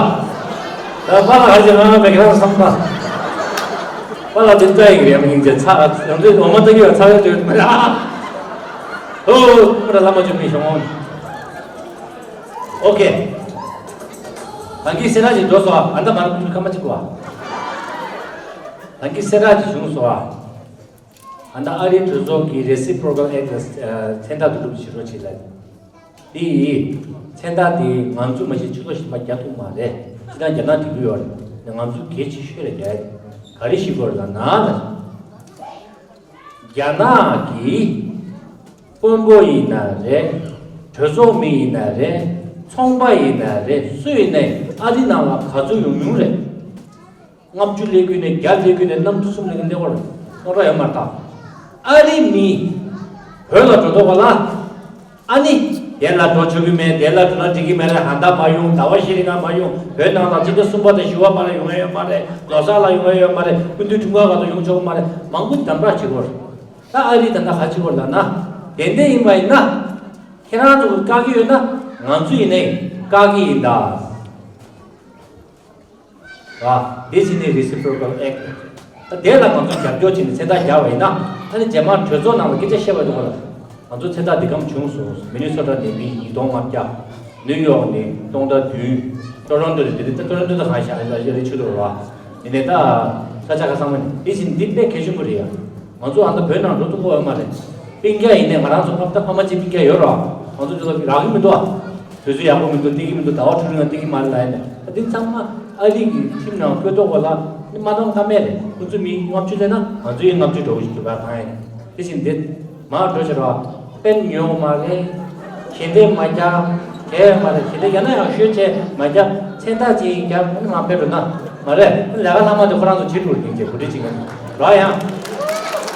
ལ་པཱ་ལགས་ཧ་ཅང་ང་མེད་ཁྱེད་རང་བསམ་པ། པཱ་ལགས་དེ་ལྟ་ཡི་གི་རེད། མ་ཡིན་ཚེ་ཚ་ཡང་ཚེ་འོ་མ་ལྟ་གི་ཡོད་ཚ་བའི་དུས་མ་རེད། ཨ། ཨོ་པཱ་ལགས་བླ་མ་བཅོ་མི་ཤོང་། ཨོ་ཁེ། ད་གིན་གསལ་བསྒྲགས་ཅིག་འགྲོ་སོང་ཨ། ད་མར་ཁ་མ་གཅིག་གོ་ཨ། ད་གིན་གསལ་བསྒྲགས་ཅིག་བྱུང་སོང་ཨ། ད་ལྟ་ཨ་རིའི་གྲོས་ཚོགས་ཀྱི་Reciprocal Act ལ་མཚན་རྟགས་བསྡུ་རུབ་བྱེད་རོགས་བྱེད་ལ། དེ་ཡིས་མཚན་རྟགས་དེ་ང་ཚོ་མ་གཞི་ཕྱི་ལོགས་གཞན་པ་རྒྱག་ཐུབ་མ་རེད། སྤྱིར་བཏང་རྒྱ་ནག་འགྲིག་གི་ཡོད་རེད། ང་ཚོ་གལ་ཆེ་ཤོས་ལ་རྒྱག་ཡ་ག་རེ་ཞིག་དགོས་རེད་ལབ་ན། རྒྱ་ནག་གི་དཔོན་པོ་ཡིན་ན་རེད། གྲོས་ཚོགས་མི་ཡིན་ན་རེད། ཚོང་པ་ཡིན་ན་རེད། སུ་ཡིན་ནའི་ཨ་རི་ནང་ལ་ག་ཚོད་ཡོང་ཡོང་རེད། ལྔ་བཅུ་སླེབས་ཀྱི་ནས་བརྒྱ་སླེབས་ཀྱི་ནས་གནམ་གྲུ་གསུམ་སླེབས་ཀྱི་གནས་སྐོར་སྟོང་ཕྲག་ཡོད་མ་རེད་ད། ཨ་རི་མི་བོད་ལ་འགྲོ་ཐུབ་པ་ལ། ཨ་ནི་དེ་ལ་འགྲོ་ཆོག་གི་མེད། དེ་ལ་འགྲོ་ན་འགྲིག་གི་མེད་རེད། ཧ་ད་མ་ཡོང་། ཟླ་བ་བཞི་རིང་ང་མ་ཡོང་། བོད་ནང་ལ་སྤྱི་ཟླ་གསུམ་པ་དང་བཞི་པ་བར་ལ་ཡོང་ཡ་ཡོད་མ་རེད། ལོ་གསར་ལ་ཡོང་ཡ་ཡོད་མ་རེད། སྐུ་མདུན་འཁྲུངས་སྐར་སྐབས་ལ་ཡོང་ཆོག་གི་མ་རེད། མང་པོ་དམ་དྲག་བྱེད་དགོས་རེད། ད་ཨ་རི་ད་ལྟ་ག་བྱེད་དགོས་ལབ་ན། དེ་འདྲ་ཡིན་པ་ཡིན་ན། ཁྱེད་རང་ཚོ་གིས་བཀག་གི་ཡོད་ན་ང་ཚོ་ཡིན་ནའི་བཀག་གི་ཡིན་ད། ར། འདི་བྱས་ནས་reciprocal act། ད་དེ་ལ་ང་ཚོ་རྒྱབ་སྐྱོར་བྱས་ནས་མཚན་རྟགས་རྒྱག་པ་ཡིན་ན། ཨ་ནི་རྗེས་མ་གྲོས་ཚོགས་ནང་ལ་སྐད་ཆ་བཤད་པ་དེ་ཁོ་ལ། ང་ཚོ་མཚན་རྟགས་འདི་གམ་བྱུང་སོང་། མི་ནི་སོ་ཊ་ནས་མི་ཉིས་སྟོང་ལྔ་བརྒྱ། ནིའུ་ཡོག་ནས་སྟོང་ཕྲག་བདུན། ཊོ་རོན་ཊོ་ནས་དེ་ནས་ཊོ་རོན་ཊོ་ད་གང་ཤར་ཡ་རི་ཆུ་དོར་བ། དེ་ནས་ད་ས་ཆ་ཁ་ཚང་མ་ནས་དེ་བཞིན་འདི་དཔེ་གལ་ཆེན་པོ་རེད་ཡ། ང་ཚོ་ཨ་མདོ་བོད་ནང་འགྲོ་ཐུབ་ཀྱི་ཡོད་མ་རེད། སྤུན་ཀྱག་ཡིན་ནའི་ང་རང་ཚོ་ཕ་ཕ་མ་གཅིག་སྤུན་ཀྱག་ཡོད་ར། ང་ཚོ་ཚོ་རག་གི་མི་འདུག་ཨ། དུས་ཚོད་ཡག་པོ་མི་འདུག་སྟེར་གི་མི་འདུག་ཟླ་བ་ཁྲི་ཁྲི་ནང་སྟེར་གི་མ་རེད་ལབ་ཡ་ནས། ད་འདི་ཚང་མ་ཨ་རི་གི་ཁྲིམས་ནང་བཀོད་ཐོག་ག་ལ་ནི་མ་གཏོང་ཀ་མེད་རེད། ཁོ་ཚོ་མི་ལྔ་བཅུ་སླེབས་ན་ང་ཚོ་ཡི་ལྔ་བཅུ་འགྲོ་གི་འདུག་ག་གང་ཡིན་དེ་བཞིན་དེ། མར་འགྲོ་ཤོག་ར། དཔེ་ཉོ་མ་རེད། གྱེན་འདེད་མ་རྒྱག་གས་མ་རེད། གྱེན་འདེད་རྒྱག་ན་ཡང་ཤོད་བྱས་མ་རྒྱག་མཚན་རྟགས་ཅིག་རྒྱག་ཨ་ནི་མ་ཕེབས་འགྲོ་ན་མ་རེད། ལས་ཀ་ལྷག་མ་དེ་ཁོ་རང་ཚོ་བྱེད་འགྲོ་ཡིན་གྱི་གོ་སྒྲིག་ཅིག་ཡིན་ར་ཡང་།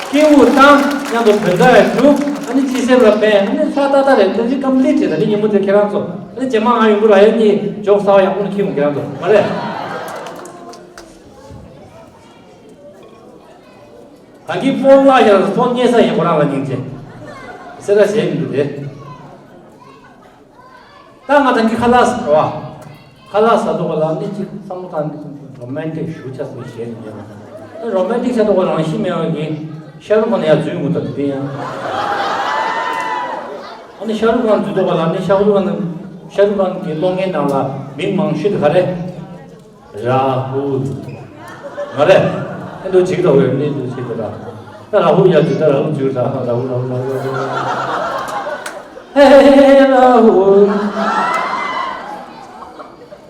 སྐྱེས་བུ་དང་མཉམ་དུ་བོད་ཟླ་བའི་དྲུག་ཨ་ནི་སྤྱི་སེམས་ལ་ཕན། ཨ་ནི་ཚ་ཏག་ཏག་རེད། དེ་ཚིག་སྐམ་ཏིག་བྱེད་ད་ནི་ཉིན་མོ་དེ་ཁྱེད་རང་ཚོ་ཨ་ནི་རྗེས་མ་ང་ཡོང་གི་ར་ཡ་གཉིས་འཇོག་ས་བ་ཡག་པོ་ནི་ཁྱེད་ཡོང་ཁྱེད་རང་ཚོ་མ་རེད། ད་གིན་ཕོན་བརླག་ཡང་ཕོན་རྙེད་ས་ཡིན་ཁོ་རང་ལ་སྙིང་རྗེ། སེ་ར་བྱེད་མི་འདུག་དེ། ད་ང་ད་གིན་ཁ་ལག་ཟ་བ། ཁ་ལག་ཟ་དུས་ལ་ནི་ཅིག་བསམ་བློ་བཏང་རོ་མན་ཊིག་ཞུ་ཆ་ཟེར་བཤད་ནས་ཡོད། ད་རོ་མན་ཊིག་ཆ་དུས་རང་བཞིན་མེད་པ་གི་ཤ་རུ་ཁ་ནས་ཡར་འཛུལ་ཡོང་གི་འདུག་དེ་ཡང་། ཨ་ནི་ཤ་རུ་ཁ་འཛུལ་དུས་ལ་ནི་ཤ་རུ་ཁ་ནི་ཤ་རུ་ཁ་གི་གློག་བརྙན་ནང་ལ་མིང་མང་ཤོས་དེ་ག་རེ། རཱ་ཧུལ། མ་རེད། ཨེ་འདུག་ཅིག་ར་ཧུལ་ནི་འདུག་ཅིག་ར། ད་རཱ་ཧུལ་ཡ་ཅིག་ད་རཱ་ཧུལ་ཅིག་ར་ཧ་རཱ་ཧུལ་རཱ་ཧུལ་རཱ་ཧུལ། ཧེ་རཱ་ཧུལ།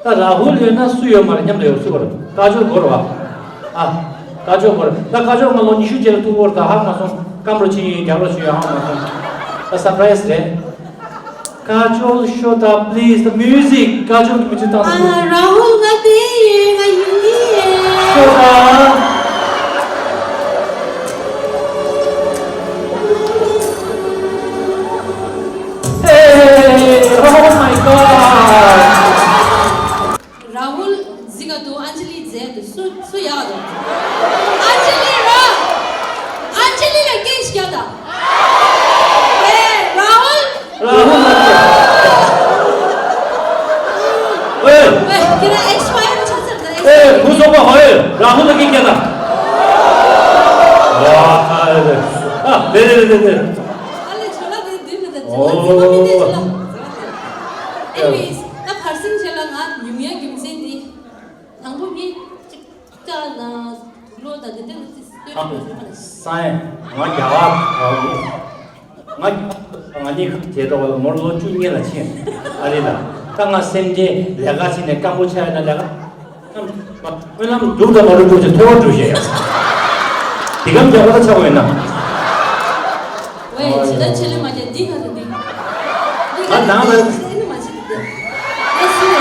ད་རཱ་ཧུལ་ཡོད་ན་སུ་ཡོད་མ་རེད་སྙམ་དུ་ཡོད་སུ་བར་ཀ་ཇོལ་གོ་ར་བ། ཨ། ཀ་ཇོལ་གོ་ར་ད་ཀ་ཇོལ་ང་ལོ་ཉི་ཤུ་རྗེས་ལ་ཐུག་བོར་ད་ཧ་མ་སོང་སྐམ་རོ་ཆེ་ཡིན་རྒྱག་རོ་ཆེ་ཡོད་ཧ་མ་སོང་། ད་སར་པ་རའི་སི་རེད། ཀ་ཇོལ་ཤོ་ད་པི་ལི་སི་ད་མིའུ་ཟིག་ཀ་ཇོལ་གི་མི་ཚོད་བཏང་ད། ཨ་རཱ་ཧུལ་ང་དེ་ཡོད་ང་ཡིན་ནི་ཡོད། ཤོ་ད། Hey, oh my God. རཱ་ཧུལ་ཟིག་ག་དུ་ཨན་ཇི་ལི་ཛེ་དུ་སུ་སུ་ཡག་དུ། ཨན་ཇི་ལི་ར། ཨན་ཇི་ལི་ལ་སྐད་ཞིག་རྒྱག་ད། ཨེ་རཱ་ཧུལ། རཱ་ཧུལ་ལགས། ཨེ། ཨེ་ཁྱེད་རང་ཨེག་སི་པ་ཡར་ཆགས་ཚར་ད་ཨེ། ཨེ་བུ་སོག་པ་ཧོ་ཨེ་རཱ་ཧུལ་ལ་སྐད་རྒྱག་ད། ཝ་ཨ་རེ་རེ། ཨ་རེ་རེ་རེ་རེ། ཨ་ལེ་ཆོ་ལ་དེ་དུས་མི་ད་ཨོ། ཨ་ཙི་མ་མི་དེ་ཆོ་ལ། Anyways ད་ཕར་སེང་ཆེ་ལ་ང་ཉུང་ཡ་རྒྱུ་མཚན་དེ། དང་པོ་ངས་གཅིག་ལྟ་ན་དུག་ལོག་དང་དེ་འདྲ་ལ་ཙི་ཙི་ལྟོས་ཨ་ཐུབ་ཡོད་མ་རེད། སང་ང་རྒྱ་གར་ང་རྒྱ་གར་ང་གཉིས་ཁ་བྱས་ཏོག་ལ་མོར་ལོ་བཅུ་གཉིས་ལ་ཕྱིན་ཨ་རི་ལ་ད་ང་སེམས་ཅན་ལས་ཀ་བྱས་ནས་སྐམ་པོ་ཆགས་ཡོད་ན་ལས་ཀ་སྨོན་ལམ་སྒྲུབ་དང་མ་སྒྲུབ་ཐུབ་ཅིག་ཐོས་པ་སྒྲུབ་ཤེས་ཡ་དེ་གམ་རྒྱ་གར་ཆགས་པ་ཡོད་ན། ཝེ་ཇི་ལྟར་ཆེ་ལེ་མ་རྒྱ་འདི་ག་རེ་འདི། ང་ནང་ལ་འདི་མ་བྱེད་འདི། ཨེ་སུ་ལ་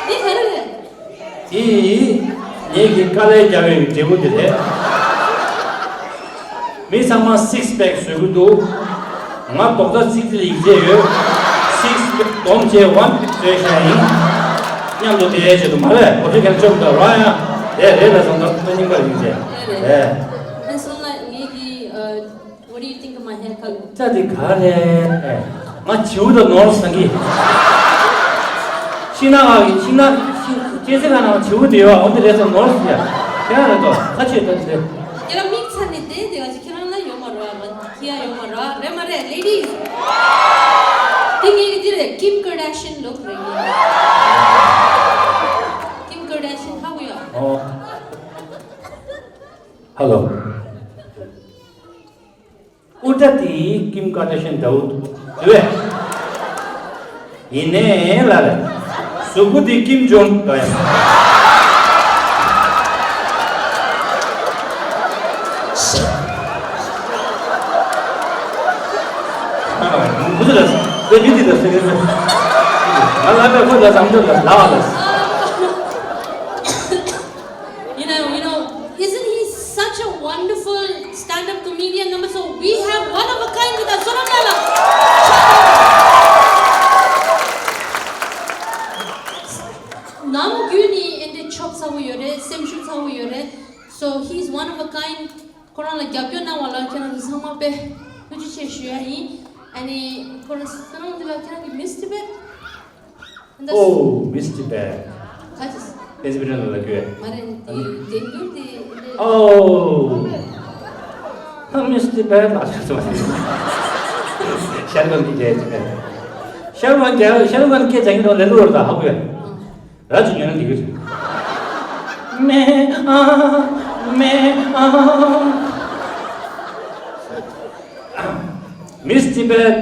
འདི་ག་རེ་རེད། དེ་ངེད་ཀྱི་དཀའ་ལས་རྒྱག་པའི་འབྲས་བུ་དེ་རེད། མི་ཚང་མ་སིགས་པེག་བཟོ་གི་འདུག་ང་རྡོག་རྩ་གཅིག་སྒྲིལ་ཡིག་ཚད་ཡོད། སིགས་པེག་སྡོམ་བྱས་ཝན་པེག་བཟོས་བཞག་ཡིན། མཉམ་དུ་བསྡད་ཡས་ཆེད་དུ་མ་རེད། གོ་ཚོད་ཀྱང་ཆོག་འདུག་ར་ཡང་དེ་རེད་ལ་བསམ་ད་ཁོ་རྙིང་པ་ཡིན་ཚེ་རེད། ཨེ་སོང་ལ་ངེད་ཀྱི་What do you think of my haircut? ད་དེ་ག་རེད། ང་བྱིའུ་དང་ནོར་བཟང་གི་ཤིང་ནགས་ཁ་གི་ཤིང་ནགས་ཤིང་སྐྱེ་རྩི་ཁ་ནང་བྱིའུ་དེ་ཡོད་འོ་དེ་རེད་ཙང་ནོར་ཟེར་ཡ། དེ་རང་རེད་དོ་ཁ་ཆེ་ད་དེ་རེད། ཁྱེད་རང་མིག་ཚ་ནས་བསྡད་བསྡད་པ་ཅིག་ཁྱེད་རང་ལ་ཡོད་མ་རེད་བ། ང་ཁྱི་ཡ་ཡོད་མ་རེད་རེད་མ་རེད་ladies། དེ་ངེད་ཀྱི་དེ་རེད། Kim Kardashian look རེད། Kim Kardashian ཧ་གོ་ཡ། ཨོ། Hello། དབུ་སྐྲ་དེ་ཀིམ་ཀར་ཌ་ཤན་འདྲ་བོ་འདུག་རེད་པས། ཡིན་ནའི་ལ་རེད། གཟུགས་པོ་དེ་ཀིམ་ཇོང་འདྲ་ཡང་། ཁོ་ཚོ་ལ་དཔེ་མི་འདི་ལ་ཟེར་གི་རེད། ང་ལ་དཔེ་ཁོ་ལ་བསམ་ཚོད་ལ་ལ་བ་ལ། You know, you know, isn't he such a wonderful stand-up comedian? Number so we have one of a kind with us. Soram Lala. Nam gyuni ende chop sawu yore, semshu sawu yore. So he's one of a kind. Korang la gyabyo na wala kena di sama pe. Kuchu che shuya hi. Ani korang sanam dila kena di Miss Tibet. Oh, Miss Tibet. Kachis. ཨེ་སི་པི་རེ་ལ་ལ་གོས། མ་རེད། དེ་དེ་འདུག་དེ་ཨོ། ཨ་མི་སི་ཏི་པེ་ལ་ཤ་ཚོ། ཤར་གོན་གྱི་རྒྱལ་ཅིག་ཤར་གོན་རྒྱལ་ཤར་གོན་སྐད་ཆ་གི་རོ་ལེ་ལོར་ད་ཧ་གོ་ཡ། ར་ཅིག་ཉོན་ན་འགྲིག་གི་རེད། མེ་ཨ་མེ་ཨ། མིས་ཏི་བེད་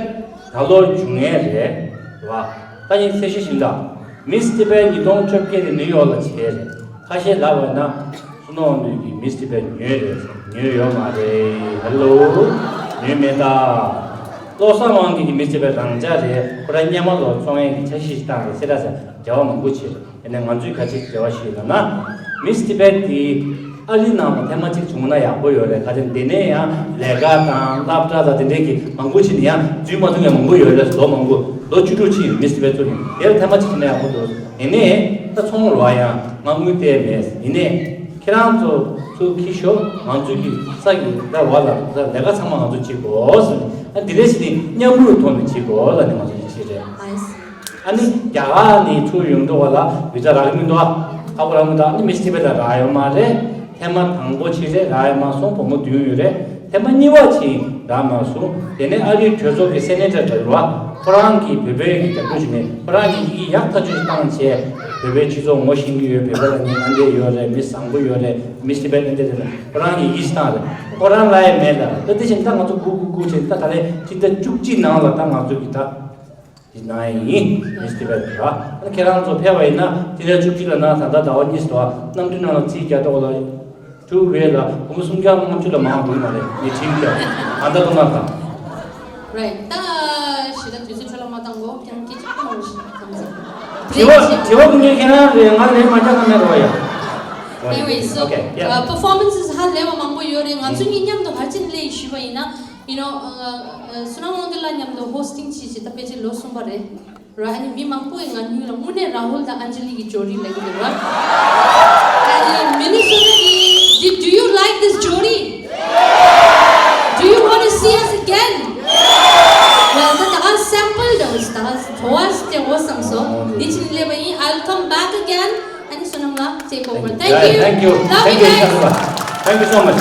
ད་ལོ་བྱུང་ངེས་རེད་བ། ད་ཡིན་ཚད་གཞི་བཞིན་དང་། མིས་ཏི་བེད་ཉིས་སྟོང་བཅོ་བརྒྱད་དེ་ནིའུ་ཡོག་ལ་བྱས་རེད། ཁ་ཤས་ལབ་པ་ན་སུ་ནོ་ནུས་ཀྱི་མིས་ཏི་བེད་ཉོས་རེད། ཉོས་ཡོད་མ་རེད། ཧེ་ལོ། ཉོས་མེད་ད། བློ་བཟང་དབང་འདུས་ཀྱི་མིས་ཏི་བེད་རང་འཇགས་རེད། ཁོ་རང་སྔོན་མ་ལོ་ཚོང་ཡན་གྱི་འཆར་གཞི་ཞིག་བཏང་རེད་ཟེར་ར་ཟེར་འབྲེལ་བ་མང་པོ་བྱས། དེ་ནས་ང་ཚོས་ག་ཅིག་འབྲེལ་བ་ཞིག་ཡོད་ན། མིས་ཏི་བེད་དེ་ཨ་རིའི་ནང་ལ་ཐེངས་མ་གཅིག་བྱུང་ན་ཡག་པོ་ཡོད་རེད། ག་ཅིག་འདི་ནས་ཡང་ལས་ཀ་དང་སློབ་གྲྭ་དང་དེ་འདྲས་ཀྱི་མང་པོ་ཕྱིན་ནས་ཡང་འཛུལ་མ་ཐུབ་མཁན་མང་པོ་ཡོད་རེད། ལོ་མང་པོ་ལོ་བཅུ་དྲུག་ཕྱིན་ཡོད། མིས་ཏི་བེད་ཚོ་ནི་དེར་ཐེངས་མ་གཅིག་བྱུང་ན་ཡག་པོ་འདུག་དེ་ནས་ད་ཚོང་རོགས་ཡང་མ་དངུལ་བལྟས་མེད། ཡིན་ནས་ཁྱེད་རང་ཚོ་ཚུར་ཁྱི་ཤོག་ང་ཚོ་གི་ས་གི་ད་བ་ལ་ད་ལས་ཀ་ཚང་མ་ང་ཚོ་བྱེད་དགོས་ཟེར། ཨ་འདི་འདྲས་ཞིག་ནི་མཉམ་རུབ་ཐོག་ནས་བྱེད་དགོས་ལ་ནི་ང་ཚོ་གི་ཆེད་རེད། ཨ་ནི་རྒྱ་གར་ནས་ཚུར་ཡོང་འགྲོ་བ་ལ་བི་ཛ་རག་གི་མི་འདུག་ཨ་ཁ་པོ་རག་མི་འདུག་ཨ་ནི་མིས་ཏི་བེད་ལ་རག་ཡོད་མ་རེད། ཐེངས་མ་དང་པོ་ཆེད་རེད། རག་ཡོད་མ་སོང་། བུ་མོ་བདུན་ཡོད་རེད། ཐེངས་མ་གཉིས་པ་ཆེད་རག་མ་སོང་། དེ་ནས་ཨ་རིའི་གྲོས་ཚོགས་ཀྱི་སེ་ནེ་ཊར་འདྲ་ཡོད་ར། ཁོ་རང་གིས་བོད་པའི་གི་རྒྱབ་སྐྱོར་བྱས་ནས་ཁོ་རང་གིས་ཡིག་ཡག་ཐག་ཆོད་ཅིག་བཏང་བྱས། བོད་པའི་སྤྱི་ཚོགས་ངོ་ཤེས་ཀྱི་ཡོད། བོད་པ་ལ་ནི་ཨ་འདྲས་ཡོད་རེད། མི་བཟང་པོ་ཡོད་རེད། མིས་ཏི་བེད་ཨ་འདྲས་རེད། ཁོ་རང་གིས་ཡིག་ཅིག་བཏང་རེད། ཁོ་རང་ལ་ཡང་མེད་ལ། ད་དེ་བཞིན་ད་ང་ཚོ་སྒུག་སྒུག་སྒུག་བྱས། ད་ད་ལན་ཕྱི་ཟླ་བཅུ་གཅིག་ནང་ལ་ད་ང་ཚོ་གི་ད། དེ་ནང་ཡིན། མིས་ཏི་བེད་ར། ཨ་ནི་ཁྱེད་རང་ཚོ་ཕེབས་པ་ཡིན་ན་དེ་ནས་བཅུ་གཅིག་ལ་ན་ད་ལྟ་ཟླ་བ་གཉིས་སུ་གནམ་གྲུ་ནང་ལ་རྩིས་རྒྱག་ཐོག་ལ་ཊུ་ཝེ་ལ་སྒོར་མོ་སུམ་བརྒྱ་ལྔ་བཅུ་ལ་མང་འདུག་མ་རེད། ངས་དྲིས་ཀྱང་ཨ་ད་ལྟ་ན་ད། རེད། ད་ཞེ་ད་དུས་ཚོད་འཕྲོ་བརླག་མ་བཏང་གོ། ཀྱང་སྐད་ཆ་གང་ཞིག་གང་ཟེར། དྲི་བ་དྲི་བ་ཀུན་གྱི་ཁྱེད་རང་རེད། ང་རེད་མ་རྒྱག་ན་མེད་རོགས་ཡ། Anyway, so, okay, yeah. Uh, performances ཧ་ལས་པ་མང་པོ་ཡོད་རེད། ང་ཚོ་གཉིས་མཉམ་དུ་ཧར་ཅིན་ལེ་ཞུས་པ་ཡིན་ན། You know, uh, uh, Sonam Wangdu ལ་མཉམ་དུ་hosting བྱས་བྱས་ད་ཕལ་ཆེར་ལོ་གསུམ་པ་རེད། ར་ཨ་ནི་མི་མང་པོ་ཡིས་ང་གཉིས་ལ་དངོས་གནས་ར་ཧུལ་དང་ཨན་ཇི་ལི་གི་ཇོ་ཌི་ལབ་ཀྱི་འདུག་ར། ཨ་ནི་མི་ནི་སོ་ཊ་གི་did, do you like this Jodi? Do you want to see us again? Well, ད་ད་ག་sample དང་ད་ག་བྲོ་བ་སྐྱེ་དགོས་བསམ་སོང་། འདི་ཕྱིན་སླེབས་པ་ཡིན། I'll come back again. ཨ་ནི་བསོད་ནམས་ལགས་take over. Thank you. Thank you. Love you guys. Thank you so much.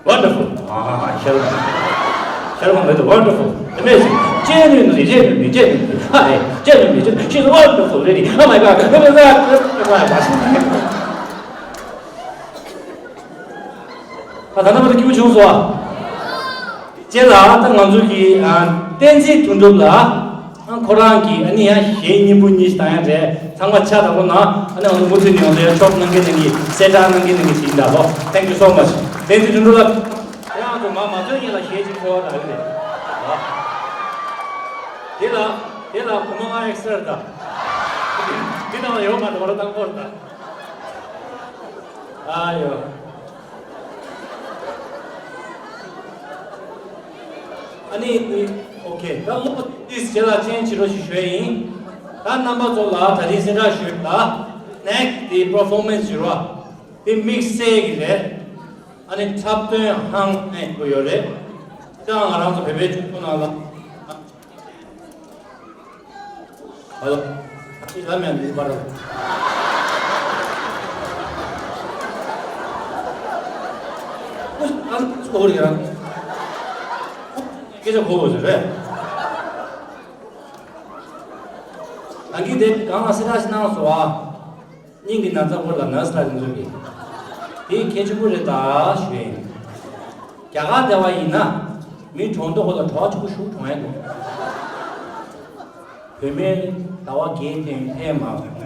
Wonderful. Ah, Sharma. Sharma is wonderful. Amazing. Genuinely, genuinely, genuinely. Hi, genuinely, genuinely. She's a wonderful lady. Oh my God. ད་ལྟ་བར་དུ་སྐྱིད་པོ་བྱུང་སོང་ཨ། རྗེས་ལ་ད་ང་ཚོ་གི་ཨ་བསྟན་འཛིན་དོན་གྲུབ་ལ་ཨ་ཁོ་རང་གིས་ཨ་ནི་ཡང་གཞས་སྙན་པོ་གཉིས་ཤིག་བཏང་ཡ་རེད། ཚང་མ་ཆ་དང་པོ་ན་ཨ་ནི་ང་ཚོ་མུ་མཐུད་ནས་ང་ཚོ་ཡང་ཤོག་གནང་གི་གནང་གི་གསལ་བསྒྲགས་གནང་གི་གནང་གི་བྱེད་ཀྱི་འདུག་ལོ། Thank you so much. བསྟན་འཛིན་དོན་གྲུབ་ལགས། ཁྱེད་རང་ཚོ་མ་མ་ཚོད་ཉིད་ལ་གཞས་ཅིག་འཁྲོལ་བ་རག་གི་རེད། དེ་ལ་དེ་ལ་གོ་མ་ང་ཨེག་སར་ད། དེ་ནང་ལ་ཡོད་མ་འདུག་བར་དང་པོར་ད། ཨ་ཡོ། ཨ་ནི་ཨོ་ཁེ། ད་ལོ་ཏིས་རྗེས་ལ་ཅན་ཅི་རོ་ཞིག་ཞུ་ཡ་ཡིན། ད་རྣམ་པ་ཚོ་ལ་ད་རིང་གསལ་བསྒྲགས་ཞུ་ཡ་ལ་next དེ་performance ཞུ་རོགས། དེ་དམིགས་བསལ་གྱི་རེད། ཨ་ནི་འཁྲབ་སྟོན་ཧང་ཨེ་གོ་ཡོད་རེད། ད་ང་རང་ཚོ་བོད་པའི་ཆོས་ཚོགས་ནང་ལ། ཨ་ལ། ཨ་ཅེ་ལ་མེད་འདི་པར། ཨ་ཚོ་རེད་ར། སྐད་ཆ་གོ་བོ་ཟེར་རེད། ད་གིན་དེ་གང་ལ་སེ་ར་ཞིག་གནང་སོང་ཨ། སྙིང་གི་ན་ཚ་བོར་ལ་ན་སི་ལ་རིང་ཚོ་གི། དེ་གལ་ཆེན་པོ་རེད་ད་ཞུ་ཡིན། རྒྱ་གར་སྡེ་བ་ཡིན་ན། མི་གྲོངས་ཐོག་ལ་གྲོགས་ཆུ་བོ་ཞུགས་གྲོངས་ཡ་འདུག་བུད་མེད་ཟླ་བ་བརྒྱད་ཐེངས་ཕེབས་མ་སོང་།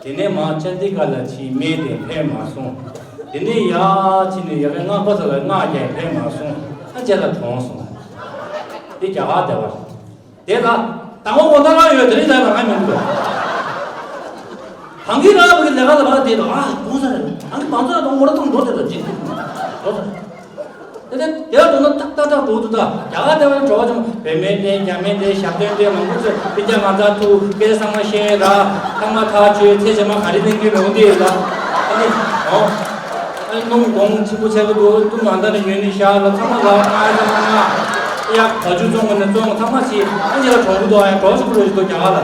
དེ་ནས་མ་ཅན་དི་ག་ལ་ཕྱིན་སྨད་དེ་ཕེབས་མ་སོང་། དེ་ནས་ཡར་ཕྱིན་ནས་ཡ་གི་སྔགས་པ་ཚ་ལ་སྔགས་རྒྱག་ཕེབས་མ་སོང་། ཨ་ཅེ་ལ་གྲོངས་སོང་། དེ་རྒྱ་གར་སྡེ་བ་རེད། དེ་ལ་དང་པོ་གོ་ད་རང་ཡོད་དེ་རིང་ལ་རང་མི་འདུག་གང་གི་རང་བུ་གི་ལས་ཀ་ལ་བ་དེ་དང་ཨ་གོང་ས་རེད། གང་གི་བང་ཚ་དང་མོ་ར་དང་འགྲོ་དེ་དང་ཅི་འགྲོ་ས་རེད། དེ་དེ་དེ་ལ་འགྲོ་ན་ཏག་ཏག་ཏག་འགྲོ་དུ་ད་རྒྱ་གར་དེ་བ་ནི་གྲོགས་ཅང་བེ་མེད་དེ་རྒྱ་མེད་དེ་ཞབས་བརྟན་དེ་མང་པོ་ཚོས་དེ་རྒྱ་ང་ཚ་ཐུག་སྐད་ཆ་ཚང་མ་བཤད་ར་ཚང་མ་ཐག་ཆོད་ཚེ་ཕྱི་མ་ག་རེ་ལེན་གི་མི་འོང་དེ་ལ་ཨ་ནི་ཨོ། ཨ་ནི་སྣུམ་གོང་ཆེན་པོ་ཆགས་ཀྱི་འདུག་སྣུམ་ཨ་མདའ་ནས་ཉོས་ནས་བཞག་ལ་ཚང་མ་ལ་ཨ་ཡ་ཚང་མ་ཡག་བ་ཆུ་བཙོང་གི་ནས་བཙོང་ཚང་མ་བྱེད། ཨ་ནི་ལ་གྲོང་གི་འདུག་ཨ་ཡ་གྲོགས་ཤིག་པོ་རོ་ཞིག་འདུག་རྒྱ་གར་ལ་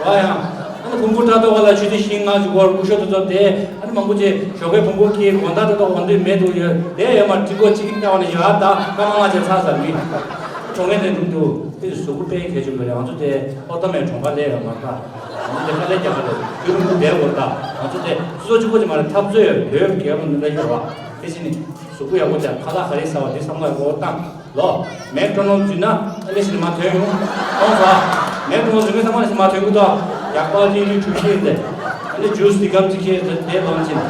བ་ཡང་ཨ་ནི་ ཕུང་པོ་བཀྲ་མདོག་ཁ་ལ་ཆུ་ཚོད་བཞི་ལྔ་ཅིག་འགོར་སྐུ་ཞབས་དེ་ཚོ་དེ་ཨ་ནི་མང་པོ་ཅིག་ཞོགས་པའི་ཕུང་པོ་ཁྱེར་དགོང་དག་ཏག་ཏག་འོང་དུས་མེད་འདུག་ཡོད་དེ་ཡོད་མ་ཀྲི་གོ་གཅིག་གིས་བལྟ་བ་ནི་ཡ་ད་སྐར་མ་ལྔ་ཅིག་ཚར་ས་མི་གྲོང་ངེས་དེ་འདུག་འདུག་དེ་གཟུགས་པོ་དཔེ་གལ་ཆེན་པོ་རེད། ང་ཚོ་དེ་ཨོ་ཏོ་མའི་གྲོང་ཁ་ལས་ཡོད་མ་རེད། ང་ཚོ་དེ་དཀའ་ལས་རྒྱག་ག་རེད། ཡུལ་ལུང་བསྡད་དགོས་ད། ང་ཚོ་དེ་སོ་སོ་གཅིག་པོ་ཅིག་མ་རེད། འཐབ་རྩོད་ཡོད་བོད་རྒྱལ་ལོ་འདི་འདྲ་ཡོད་བ། དེ་བཞིན་ནི་གཟུགས་པོ་ཡག་པོ་བྱ། ཁ་ལག་ག་རེ་ཟ་བ་དེ་བསམ་བློ་ཡག་པོ་བཏང་། ལོ། མེག་ཌོ་ནལ་འཛུལ་ན་ཨ་ནི་ཞིག་མ་ཐོན་ཡོང་། གཏོང་ས། མེག་ཌོ་ནལ་འཛུལ་མཁན་ཚང་མ་ལ་ཞིག་མ་ཐོན་གི་ཏོ། ཡག་པ་ཅིག་ལུས་ཁྲུས་ཤེས་ཏེ། ཨ་ནི་ཇུས་འདི་གམ་ཅིག་ཁྱེར་ཏེ་དེ་ལོན་ཕྱིན།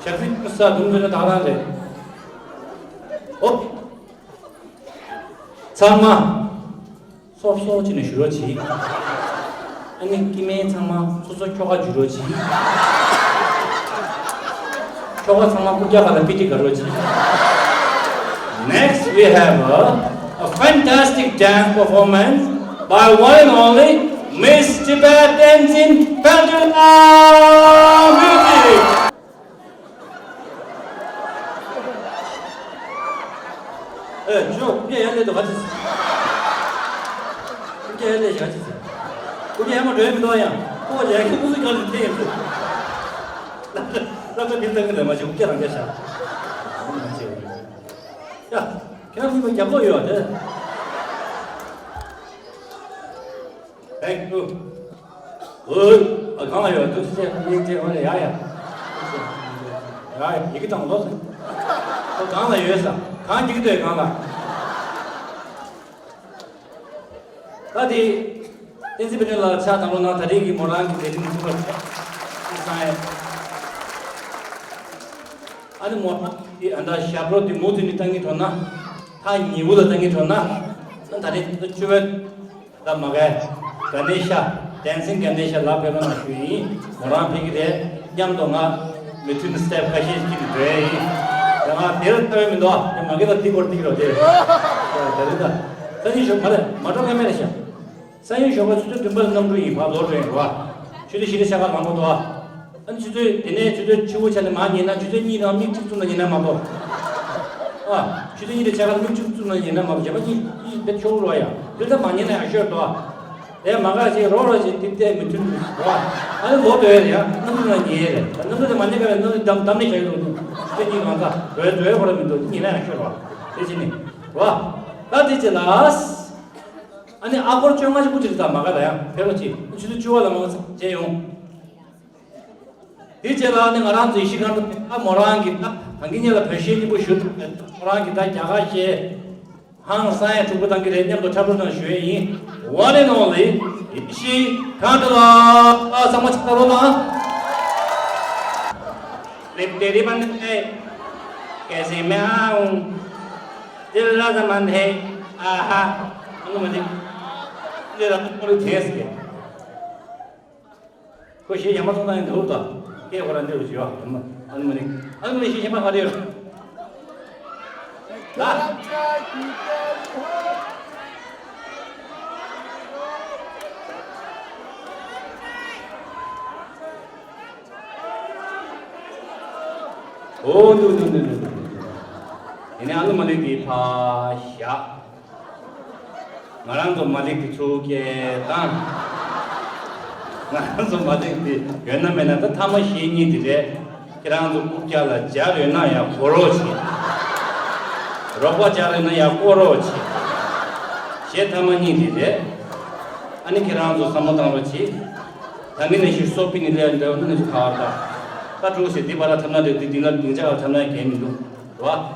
ཞག་སི་ས་དུང་དུ་ན་ད་རང་རེད། ཨོ། ཚང་མ། སོབ་སོབ་བྱས་ནས་བཞུགས་རོགས་གྱིས། ཨ་ནི་སྐྱེ་དམན་ཚང་མ་སོ་སོ་ཁྱོ་ག་འཇུ་རོགས་གྱིས། ཁྱོ་ག་ཚང་མ་རྐུབ་བཀྱག་ཁ་ལ་པི་ཏི་ག་རོགས་གྱིས། Next we have a, a fantastic dance performance by one and only Miss Tibet Tenzin Pandura. Music. ཨེ། ཅོ། རྐུབ་བཀྱག་ཡར་སླེབས་འདུག་ག་ཅི་ཟེར། རྐུབ་བཀྱག་ཡར་སླེབས་ཤག་ཅི་ཟེར། རྐུབ་བཀྱག་ཡར་མར་འགྲོ་ཡ་མི་འདུག་ཡ། ཁོ་ལས་ཀྱི་ཀུ་ཟུ་གང་ལ་ཐེ་ཡིན་ཟེར། ལབ་ལབ་ཕིལ་བཏང་གི་རེད་མ་གཞི་རྐུབ་བཀྱག་རང་རྐྱ་ཤག་ཡ། ཁྱེད་རང་གཉིས་པོ་རྒྱབ་ལོག་ཡོད་དེ། Thank you. ཨོ། ཨ། གང་ལ་ཡོད། ཐུགས་རྗེ་ཆེ། སྙིང་རྗེ། འོ་ལེ། ཡ་ཡ། ཡ་ཡ། ཡི་གེ་དང་ལོ་ཟེར། ཁོ་གང་ལ་ཡོད་ས། གང་འགྲིག་འདོད་གང་ལ། ད་དེ། བསྟན་འཛིན་དཔལ་ལྡན་ལགས་ཕྱག་དང་པོ་ནང་ད་རེས་ཀྱི་མོ་རང་གི་ལས་རིམ་ཚུགས་པར་ཐུགས་སང་ཡ། ཨ་ནི་མོ་རང་གི་ཨ་ད་ཞབས་བྲོ་དེ་མུ་མཐུད་ནས་བཏང་གི་འགྲོ་ན། ཐག་ཉེ་བོ་ལ་བཏང་གི་འགྲོ་ན། ཨ་ད་རེས་ད་བཅུ་པའི། ད་མ་ག་ག་ནེ་ཤ། Dancing Ganesha ལགས་ཕེབས་རོགས་གནང་ཞུ་ཡིན། མོ་རང་ཕེབས་ཀྱི་རེད། མཉམ་དུ་ང་མི་མཐུན་སི་ཊེབ་ཁ་ཤས་ཤིག་འགྲོ་ཡ་ཡིན། ད་ང་དེར་ལྟ་བའི་མི་འདུག་ཨ། དེ་མ་གི་ལ་འདི་སྐོར་འདི་གི་རོ་དེ། ད་རེད་ད། སང་ཉིན་ཞོགས་མ་རེད། མ་འགྲོ་ངེས་མེད་རེད་ཤག་སང་ཉིན་ཞོགས་པ་ཆུ་ཚོད་བདུན་པ་ལ་གནམ་གྲུ་ཡིན། ཕར་ལོག་འགྲོ་ཡིན་རོ། ཆུ་ཚོད་བཞི་ལ་ཆ་ག་ལངས་པ་འདུག་ཨ། ཨ་ནི་ཆུ་ཚོད་དེ་ནས་ཆུ་ཚོད་ཕྱི་པོ་ཆ་ནས་མར་ཉལ་ན་ཆུ་ཚོད་གཉིས་དང་མིག་གཅིག་བཙུམ་ན་ཉལ་ན་མ་གཏོགས། ཨ། ཆུ་ཚོད་གཉིས་དང་ཆ་ག་ལ་མིག་གཅིག་བཙུམ་ན་ཉལ་ན་མ་གཏོགས་བྱས་པ་གཉིས་གཉིས་དེ་ཆོག་རོགས་ཡ། དེ་ལྟ་མ་ཉལ་ན་ཡང་ཤོད་དོ། དེ་མ་ག་ཅིག་རོགས་རོགས་ཅིག་དེ་བལྟས་མི་མཐུན་རོ། ཨ་ནི་ལོག་འགྲོ་ཡ་རེད་ཡ། གནམ་གྲུ་ནང་ཉལ་ཡ་རེད། གནམ་གྲུ་དེ་མ་ཉལ་ག་རེད། གནམ་གྲུ་བསྡམས་བསྡམས་ནས་བཞག་ཡོད་འདུག་ཆུ་ཚོད་གཉིས་གང་ཚ་འགྲོ་ཡ་འགྲོ་ཡ་ཁོ་ར་མི་འདུག་ཉལ་ན་ཡང་ཤོད་རོ། དེ་བྱས་ནས་རོ། ད་དེ་བྱས་ལ། ཨ་ནི་ཨ་སྒོར་བཅོ་ལྔ་ཞིག་ཀུ་ཅི་རེད། ད་མ་ག་ལ་ཡང་ཕེབས་རོགས་གྱིས། ཆུ་ཚོད་བཅུ་པ་ལ་མ་ག་ཚ་བྱས་ཡོང་། དེ་རྗེས་ལ་ནི་ང་རང་ཚོའི་ཤི་ཁང་དུ་ཨ་མོ་རང་གི་ད་ད་གིན་ཉེ་ལ་བོད་གཞས་སྙིང་པོ་ཞུ་ཐུབ་མེད། མོ་རང་གི་ད་རྒྱ་གར་གཞས་ཧང་སང་ཡང་འཁྲུག་པོ་བཏང་གི་རེད། མཉམ་དུ་འཁྲབ་སྟོན་གནང་ཞུ་ཡས་ཡིན། One and only Ishi Khandula། ཨ་ཚང་མ་ཕྱག་རོགས་གནང་། ལེབ་ཏེ་རི་བན་ཧེ། ཀེ་སེ་མེ་ཨང་། དིལ་ར་ཛ་མན་ཧེ། ཨ་ཧ། ཨ་ནུ་མ་ནི། འདི་ར་ཁོ་རི་ཐེས་ཀེ། ཁོ་ཞེས་ཡ་མ་ཚོང་ན་ཡིན་འདུག་ད། སྐད་ཁོ་རང་འདི་རུ་བྱེད་བ། ཨ་ནི་མ་ནི། ཨ་ནི་མ་ནི་ཞེས་ཞེས་མ་ག་རེ་ཡོད། ལ། ཨོ་འདུག་འདུག་འདུག་འདུག་དེ་ནས་ཨ་ནུ་མ་ནི་དེ་ཕ་བཞག་ང་རང་ཚོ་མ་ལིག་དེ་ཚུར་སྐྱེལ་དང་། ང་རང་ཚོ་མ་ལིག་དེ་ཡོད་ན་མེད་ན་ད་ཐ་མ་གཞས་གཉིས་དེ་རེད། ཁྱེད་རང་ཚོ་རྐུབ་བཀྱག་ལ་སྦྱར་ཡོད་ན་ཡང་གོ་རོགས་བྱེད། རོགས་པ་སྦྱར་ཡོད་ན་ཡང་བསྐོར་རོགས་བྱེད། གཞས་ཐ་མ་གཉིས་དེ་རེད། ཨ་ནི་ཁྱེད་རང་ཚོ་བསམ་བློ་བཏང་རོགས་བྱེད། ད་ངས་ནས་ཤིག་སོག་པི་ནི་ལས་འདྲ་བོ་ནི་ནི་ཚོ་ཁ་བར་ད། ད་གྲོགས་ཟེར་འདི་བར་ཐ་མ་དེ་འདི་འདི་ལ་འདི་འཇགས་ཐ་མ་གལ་མི་འདུག་རེད་བ།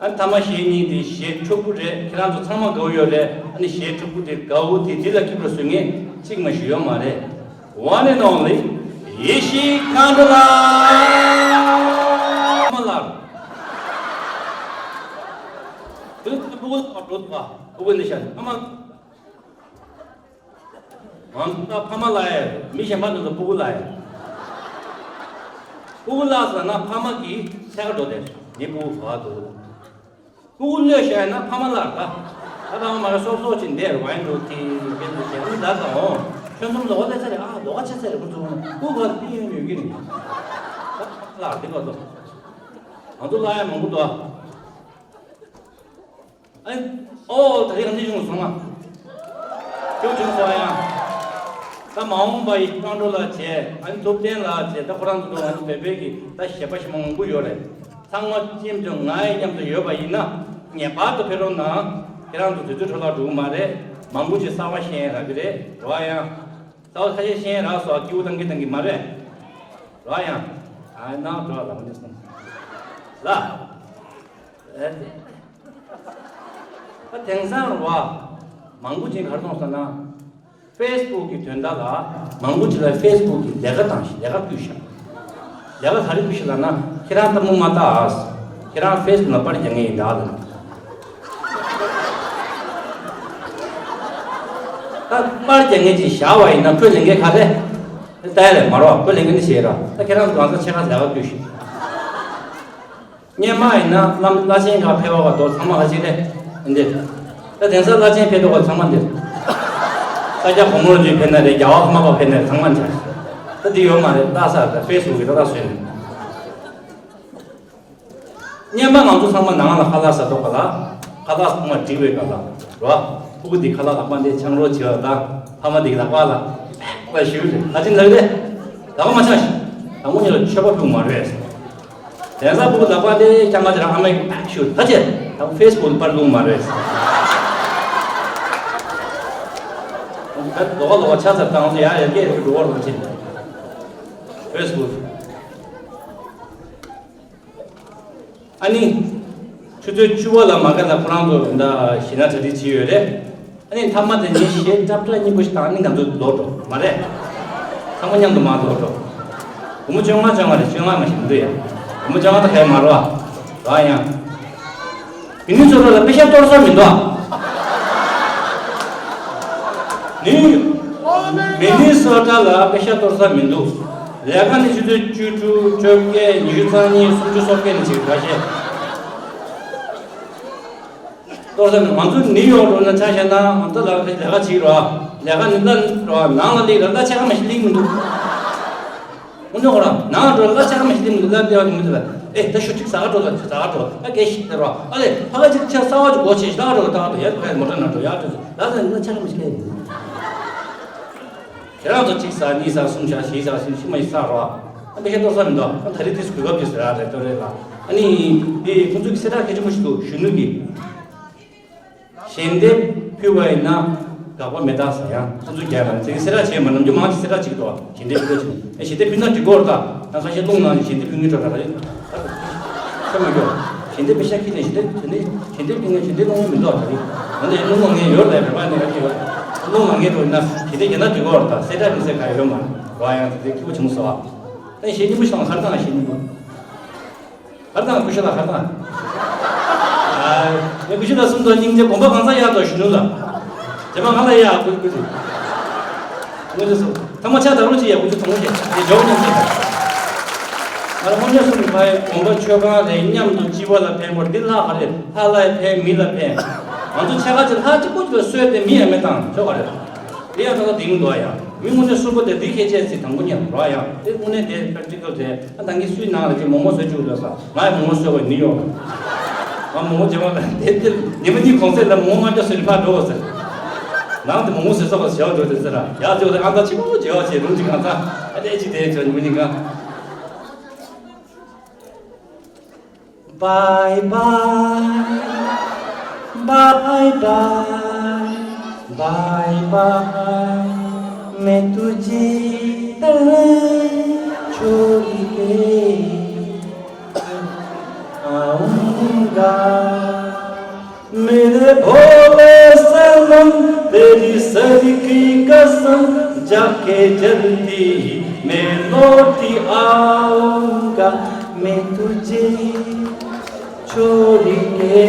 ཨ་ཐ་མ་གཞས་གཉིས་དེ་གཞས་འཁྲུག་པོ་རེད། ཁྱེད་རང་ཚོ་ཚང་མ་དགའ་བོ་ཡོད་རེད། ཨ་ནི་གཞས་འཁྲུག་པོ་དེ་དགའ་བོ་དེ་དེ་ལ་སྐྱིད་པོ་བཟོ་མཁན་གཅིག་མ་ཞིག་ཡོད་མ་རེད། One and only Ishi Khandula། ཕ་མ་ལགས། དེ་ལ་ཕྲུ་གུ་ལ་འགྲོ་ཐུབ་པ། ཕྲུ་གུ་འདི་ཤ་ཕ་མ། ང་ཚོ་ཕ་མ་ལ་ཡ་མི་གཞན་པ་ཚོ་ཕྲུ་གུ་ལ་ཡ། ཕྲུ་གུ་ལ་ཟེར་ན་ཕ་མ་གིས་ཚད་ཀ་འགྲོ་དེ་ངའི་ཕྲུ་གུ་བ་འདུག་ཕྲུ་གུ་གློད་བཞག་ཡ་ན་ཕ་མ་ལ་ད། ད་ལྟ་མ་རེད་སོག་སོག་ཅིག་འདེར་བ་ཡིན་འགྲོ་དེ་དེ་འདུག་ཞེ་ནི་ད་ད་འོང་ཁྱོད་ཚོ་ལོག་ལས་ཚ་རེད། ཨ་ལོག་ཆ་ཚ་རེད། ཁོ་ཚོ་ཕྲུ་གུ་བ་དེ་ཡོང་ཡོད་ཀྱི་རེད། ད་ཕ་མ་ལ་དེ་ག་ཚོ་ང་ཚོ་ལ་ཡ་མང་པོ་འདུག་ཨ། ཨོ་ད་རེས་ག་འདི་བྱུང་སོང་ང་། ཁྱོད་བྱུང་སོང་ཡང་། ད་མ་འོངས་པ་ཡི་རྐང་བྲོ་ལ་བྱས། ཨ་ནི་ཐུབ་བསྟན་ལ་བྱས། ད་ཁོ་རང་ཚོ་ཨ་ནི་བོད་པའི་གི་ད་གཞས་པ་ཞེ་མང་པོ་ཡོད་རེད། ཚང་མ་ཅིམ་ཅུང་ང་ཡི་མཉམ་དུ་ཡོད་པ་ཡིན་ན། ངེས་པར་དུ་ཕེབས་རོགས་གནང་། ཁྱེད་རང་ཚོ་དུས་ཚོད་འཕྲོ་བརླག་འགྲོ་གི་མ་རེད། མང་པོ་ཅིག་གསར་པ་ཤེས་རག་གི་རེད། རོ་ཡང་། གསར་པ་ཁ་ཤས་ཤེས་རག་སོགས་སྐྱིད་པོ་བཏང་གི་བཏང་གི་མ་རེད། རོ་ཡང་། ཨ་ནང་འགྲོ་ལ་མ་འདི་སོང་། ལ། ཨེ། ད་དེང་སང་རོ། མང་པོ་ཅིག་གར་སོང་ས་ན། ཕེ་སི་བུག་གི་དོན་དག་ལ་མང་པོ་ཅིག་ལ་ཕེ་སི་བུག་གི་ལས་ཀ་བཏང་ཞིག་ལས་ཀ་བསྐུལ་ཤག་ལས་ཀ་ག་རེ་བསྐུལ་ཤག་ལབ་ན། ཁྱེད་རང་ལྟད་མོ་མ་ལྟ་ཨ། ཁྱེད་རང་ཕེ་སི་བུག་ལ་པར་རྒྱག་མཁན་ཡིན་ད་ལབ། ད་པར་རྒྱག་མཁན་ཅིག་བཞག་པ་ཡིན་ན་ཁོས་ལས་འགན་ག་རེ། ལྟ་ཡ་ལས་མ་རོགས་ཁོས་ལས་འགན་ནི་བྱེད་ར། ད་ཁྱེད་རང་ཚོ་གང་ས་ཆེ་ཁ་ལས་ཀ་བསྐུལ་ཤིག་སྔོན་མ་ཡིན་ན་བླ་བླ་ཆེན་ཁག་ཕེབས་པ་བ་དོ་ཚང་མ་ཧ་ཅིག་རེད་འདི། ད་དེང་སང་བླ་ཆེན་ཕེབས་དོ་བ་ཚང་མ་འདི། ས་སྐྱ་གོང་མར་འཇུས་ཕེབས་ན་རེད། རྒྱལ་བ་ཕ་མ་ཁག་ཕེབས་ན་རེད། ཚང་མ་འདི། ད་འདི་ཡོད་མ་རེད། ལྟ་ས་ད་ཕེ་སི་བུག་གི་ད་ལྟ་བཟོས་ནས། སྔོན་མ་ང་ཚོ་ཚང་མ་ནང་ལ་ཁ་ལག་ཟ་དོ་ག་ལ། ཁ་ལག་ཚང་མ་སྒྲིག་པའི་ག་ལ། རོ། ཕྲུ་གུ་འདི་ཁ་ལག་ལག་པ་འདི་ཆང་རོ་བྱེད་པ་དང་། ཕ་མ་འདི་ལག་པ་ལ། ལ་ཞུ་རེད། ལ་ཅིན་ལག་རེད། ལག་པ་མ་ཆག་ཞིག་དང་པོ་ཉིད་ལ་མཆོད་པ་ཕུལ་མ་རེད། དེང་སང་ཕྲུ་གུ་ལག་པ་དེ་རྐྱང་ཁ་དེ་རང་ཨ་མས་ཞུ་ད་ཆེ། ད་ཕེ་སི་བུག་ལ་པར་བླུགས་མ་རེད། ད་ལོ་བ་ལོ་བ་ཆ་ཚར་བཏང་ཚེ་ཡ་ཡ་སྐད་རིགས་འགྲོ་བར་ལོ་ཆེ། ཕེ་སི་བུག་ཨ་ནི། ཆུ་ཚོད་བཅུ་པ་ལ་མ་ག་ད་ཁོ་རང་ཚོ་ད་ཞེ་ན་གྲ་སྒྲིག་བྱས་ཡོད་རེད། ཨ་ནི་མཐའ་མ་དེ་ཉིན་ཞེ་ཏྲབ་ཏྲ་སྙིང་པོ་ཞིག་བཏང་ནི་ང་ཚོ་ལོག་འགྲོ་མ་རེད། ཚང་མ་མཉམ་དུ་མར་ལོག་འགྲོ། སྒོར་མོ་བཅོ་ལྔ་བཅོ་ལྔ་རེད། བཅོ་ལྔ་མ་ཞིག་མི་འདུག་ཡ། སྒོར་མོ་བཅོ་ལྔ་ད་གའི་མ་རོ་ཨ། རོ་ཨ་ཡང་། མི་ནི་སོ་ཊ་ལ་པེ་ཤ་གཏོར་ས་མི་འདུག་ཨ། ནི། མི་ནི་སོ་ཊ་ལ་པེ་ཤ་གཏོར་ས་མི་འདུག་ལས་ཀ་ནི་ཆུ་ཚོད་བཅུ་དྲུག་བཅོ་བརྒྱད་ཉི་ཤུ་རྩ་གཉིས་སུམ་ཅུ་སོ་བརྒྱད་ནས་བྱེད་ཁ་ཤས། གཏོར་ས་མི་ང་ཚོ་ནིའུ་ཡོག་འགྲོ་ན་ཆ་བཞག་ན་ང་ཚོ་ལས་ཀ་ལས་ཀ་བྱེད་རོགས། ལས་ཀ་ནི་ལ་རོགས་ནང་ལ་སླེབས་ར་ལ་ཆ་ག་མ་ཞིག་སླེབས་མི་འདུག་དངོས་གནས་ཁོ་རང་ནང་འགྲོ་ལ་ཆ་མ་ཤི་དེ་མི་འདུག་ལབ་སྟེ་བ་མི་འདུག་ལ། ཨེ་ད་ཤོ་གཅིག་ཟ་ག་འགྲོ་ལ་ཟ་ག་འགྲོ་ཨ་སྐད་ཤིག་སྟེར་བ་ཨ་ལས་ཕ་ག་གཅིག་ཆ་ས་བ་གཅིག་སྒོ་ཕྱེ་ཤི་ད་ག་འགྲོ་ད་ག་འགྲོ་ཡ་ཕ་ག་མོ་ཊ་ན་འགྲོ་ཡ་འགྲོ་ལ་ཟ་ན་ཆ་མ་ཤི་ཁ་ཡིན། ཁྱེད་རང་ཚོ་གཅིག་ཟ་གཉིས་ཟ་གསུམ་ཟ་བཞི་ཟ་ཟིན་ཤི་མ་ཤི་ཟ་རོ་ཨ་པེ་ཤ་གཏོར་ས་མི་འདུག་ཨ་ད་རེས་དེ་གོ་སྐབས་ཅིག་ཟེར་ཨ་རེད་གཏོར་རེད་ལ་ཨ་ནི་དེ་ཁོང་ཚོ་གི་གསལ་བསྒྲགས་གལ་ཆེན་པོ་ཞིག་འདུག་གཞོན་ནུ་གི་ཞལ་འདེབས་ཕུལ་བ་ཡིན་ན་དགག་པ་མེད་ད་ཟེར་ཡང་ཁོང་ཚོ་རྒྱག་ལ་ཙིག་གེ་གསལ་བསྒྲགས་བྱས་མ་ནམ་རྒྱུན་མང་ཆེ་གསལ་བསྒྲགས་བྱེད་ཀྱི་འདུག་ཞལ་འདེབས་ཕུལ་ད་ཅིག་ཨེ་ཞལ་འདེབས་ཕུལ་ན་འགྲིག་གོ་ར་ད་ང་ཁ་ཤས་རླུང་ནང་ཞལ་འདེབས་ཕུལ་ངེས་འགྲོ་ད་ག་རེད། ཁྱོད་མ་སྐྱོ། ཞལ་འདེབས་མི་ཤ་ཁྱི་ནས་ཞལ་འདེབས་ཞལ་འདེབས་ཞལ་འདེབས་ཕུལ་ངེས་ཞལ་འདེབས་རླུང་ངེས་མི་འདུག་ད་རེད། ང་ཚོ་ཡང་རླུང་ངེས་ཡོད་ལ་བེ་བ་ནས་ག་ཅི་ཡོད་རླུང་མ་ངེས་འགྲོ་ན་ཞལ་འདེབས་རྒྱག་ན་འགྲིག་གོ་ར་ད་གསལ་བསྒྲགས་མི་གསལ་ག་ཡོད་མ་རེད་བ་ཡང་དེ་སྐྱིད་པོ་བྱུང་སོང་བ། ཨེ་ཞལ་འདེབས་ཕུལ་སོང་ཧར་ད་ང་ཞལ་འདེབས་ཕུལ། ཧར་དང་ཀུ་ཤ་ལ་ཧར་དང་། ཨ། ངས་ཀུ་ཤ་ལ་གསུམ་དང་སྙིང་རྗེ་དགོངས་པ་གང་ས་ཡག་ཏུ་ཞུ་ནུ་ལ། དེ་མ་ང་ལ་ཡག་ཀུ་ཀུ་ཀུ། ངོ་ཚ་སོང་། ཐ་མ་ཆ་ད་རུང་ཅི་ཡག་ཀུ་ཅི་ཐོང་ངོ་ཤེས་དེ་ཇོག་ཉམས་ཆེ། ང་ལ་དངོས་གནས་གསུམ་གྱི་ཕ་ཡི་དགོངས་པ་ཆོས་གང་རེད་མཉམ་དུ་སྤྱི་བ་ལ་ཕན་པར་འདི་ལྷག་ག་རེད་ལྷ་ལ་ཕན་མི་ལ་ཕན། ང་ཚོ་ཆ་ག་ཅིག་ལྷ་གཅིག་པོ་ཅིག་ལ་གསོལ་ཏེ་མི་ཡང་མེད་དང་ཆོག་ག་རེད། དེ་ཡང་ད་ལྟ་དེང་འདུག་ཡ། མི་དངོས་གནས་གསོན་པོ་དེ་འདི་ཁྱེད་ཅག་ཚིག་དང་པོ་ཉན་རོགས་ཡང་དེ་དངོས་གནས་དེ་པེ་ཊི་ཀལ་རེད། ཨ་ད་ངས་སུའི་ནང་ལ་ཅིག་མོག་མོག་བཟོས་བཅུག་ལ་ས་ང་ཡང་མོག་མོག་བཟོས་པ་ནི་ཡོང་། ང་མོག་མོག་བྱེད་པ་ལ་དེ་དེ་ཉི་མ་གཉིས་གོང་ཚད་ལ་མོག་མོག་ལྔ་བརྒྱ་བཟོས་ནས་ཕར་འགྲོ་བ་ཟེར། ནང་དུ་མོག་མོག་བཟོས་ས་བ་བྱེད་བ་འགྲོ་དེ་ཟེར་ར་ཡ་ཅོ་དེ་ཨ་ད་ཆི་མོ་བྱེད་བ་བྱེད་རུང་ཅིག་གང་ཚ་ཨ་དེ་ཅིག་དེ་ཅོ་ཉི་མ་གཉིས་གང་། bye bye, bye bye, bye bye, मैं तुझे छोड़ के आऊंगा। मेरे भोले सनम, तेरी सर की कसम, जाके जल्दी ही मैं लौट आऊंगा। मैं तुझे छोड़ के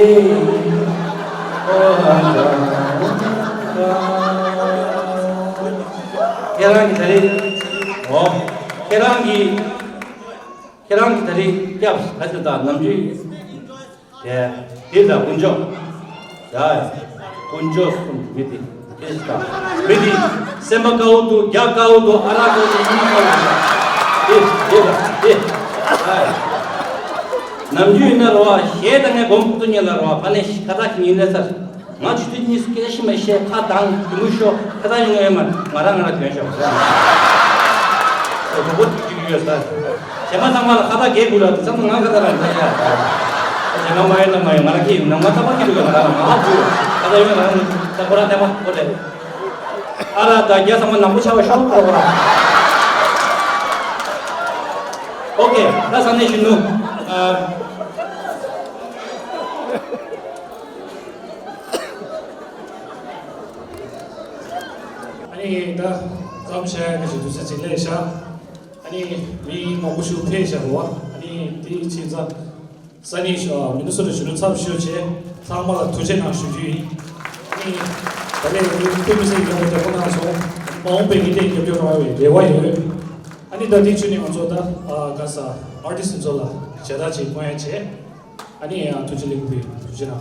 आऊंगा। ཁྱེད་རང་གི་ད་རེས། ཨོ། ཁྱེད་རང་གི། ཁྱེད་རང་གི་ད་རེས་སྐྱབས་ད་ཅི་ད་ནམ་རྒྱུན། དེ་དེ་ལ་དཀོན་མཆོག་ཡ། དཀོན་མཆོག་གསུམ་མི་དེ་དེ་ཞིག་དང་། མི་དེ་སེམས་པ་དཀར་པོ་འདུག་རྒྱ་དཀར་པོ་འདུག་ཨ་རག་དཀར་པོ་འདུག་སྙིང་དཀར་པོ་འདུག་དེ་དེ་ལ་དེ། ཡ། ནམ་རྒྱུན་ཡིན་ན་རོ་བ་གཞས་ད་ངས་སྒོམ་ཁུག་ཏུ་ཉལ་ལ་རོ་བ་ཕ་ནས་ཁ་བཏགས་ཤིག་ཉིན་ལས་ཚར། ང་ཇུ་ཏི་གཉིས་སུ་སྐད་ཤི་མ་ཤེས་ཁ་གདངས་རྒྱུ་མུ་ཤོ་ཁ་ད་ཡོང་ཡོད་མ་ང་རང་ང་རང་གྱོན་ཤོག་ཟེར། ཨོ་དུ་བོ་དུ་ཅིག་ཡོད་ས། གཞན་མ་ཚང་མ་ལ་ཁ་ད་གས་དགོས་ལ་དུ་ཚང་མ་ང་ཁ་ད་རང་ད་ཡ། གཞན་མ་མ་ཡོད་ན་མ་ཡོད་ང་རང་ཁྱེད་ཡིན་ན་ང་ད་པ་ཁྱེད་དུ་ཡོད་ང་རང་ང་ཧ་བུ་ཁ་ད་ཡོད་ང་རང་ད་ཁོ་རང་ད་པ་ཁོ་རེད། ཨ་ར་ད་རྒྱ་ཚང་མ་ནང་པོ་ཆགས་པ་ཤོག་ཁོ་རང་། ཨོ་ཁེ་ད་ས་གནས་གཞོན་ནུ། ཨ། ཨ་ནི་ད་བརྩམས་བཞག་ཡ་གི་ཞིག་དུས་ཚོད་ཅིག་སླེབས་ཤག་ཨ་ནི་མི་མང་པོ་ཞིག་ཕེབས་ཤག་རོ། ཨ་ནི་དེའི་ཕྱིན་ཙང་ས་གནས་ཤོག་མི་ནི་སོ་ཊ་གཞོན་ནུ་ཚབ་ཞུ་བྱས་ཚང་མ་ལ་ཐུགས་རྗེ་གནང་ཞུ་རྒྱུ་ཡིན། ཨ་ནི་ད་ལན་ངའི་ཁུ་མི་སེར་ཡོང་བའི་བདེ་པོ་གནང་སོང་། མ་འོངས་པའི་ངའི་ལྟས་རྒྱབ་སྐྱོར་གནང་བའི་རེ་བ་ཡོད། ཨ་ནི་ད་དེའི་ཆུ་ནས་ང་ཚོ་ད་ག་ས་ཨར་ཊིསི་ཚོ་ལ་ཞལ་ཏ་ཅིག་སྐོང་ཡ་བྱས། ཨ་ནི་ཡང་ཐུགས་རྗེ་ལེགས་འབུལ་ཞུ་ན།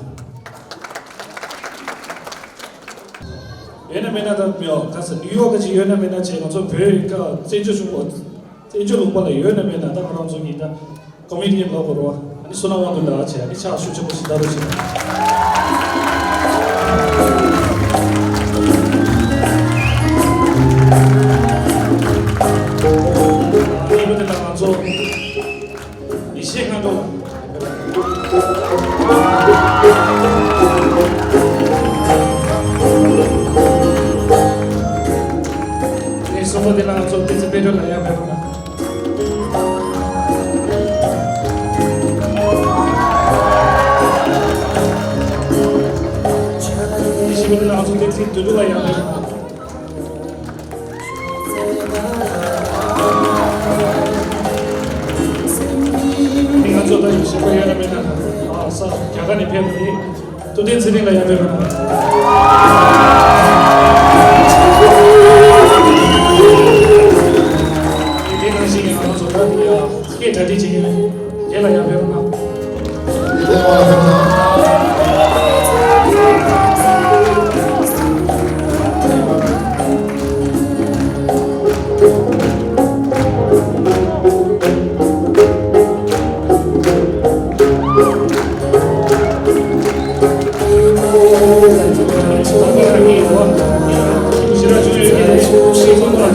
ཡོད་ན་མེད་ན་ད་མི་ཡོང་ག་ས་ནིའུ་ཡོག་ག་ཅིག་ཡོད་ན་མེད་ན་བྱས་ང་ཚོ་བོད་ཀ་བཙན་བྱོལ་གཞུང་གོ་བཙན་བྱོལ་ལུང་པ་ལ་ཡོད་ན་མེད་ན་ད་ང་རང་ཚོ་གི་ད་ཀོ་མི་ཊི་ལ་གོ་རོ་ཨ་ནི་བསོད་ནམས་དབང་འདུས་ལགས་བྱས་ཨ་ནི་ཕྱག་ཤུགས་ཆེན་པོ་ཞིག་ད་རུ་ཞིག་ཨ་ནི་ཡོད་དེ་ད་ང་ཚོ། ཡེ་ཤེས་སྔ་དྲོ། ངས་གསུངས་པ་དེ་ལ་ང་ཚོ་ཏི་ཙི་དཔལ་སྒྲོན་ལ་ཡར་ཕེབས་རོགས་གནང་། ཡེ་ཤེས་པ་དེ་ལ་ང་ཚོ་ཏི་ཙི་དོན་གྲུབ་ལ་ཡར་ཕེབས་རོགས་གནང་། ང་ཚོ་ད་ཡོད་ཞེ་པོ་ཡོད་ན་མེད་ན་ཨ་ས་རྒྱ་གར་ནས་ཕེབས་པ་རེད། ཐུབ་བསྟན་ཚེ་རིང་ལ་ཡར་ཕེབས་རོགས་གནང་། དེ་ནང་བཞིན་ང་ཚོ་ད་སྐད་གྲ་སྒྲིག་བྱེད་ཀྱི་ཡོད། དེ་ལ་ཡར་ཕེབས་རོགས་གནང་།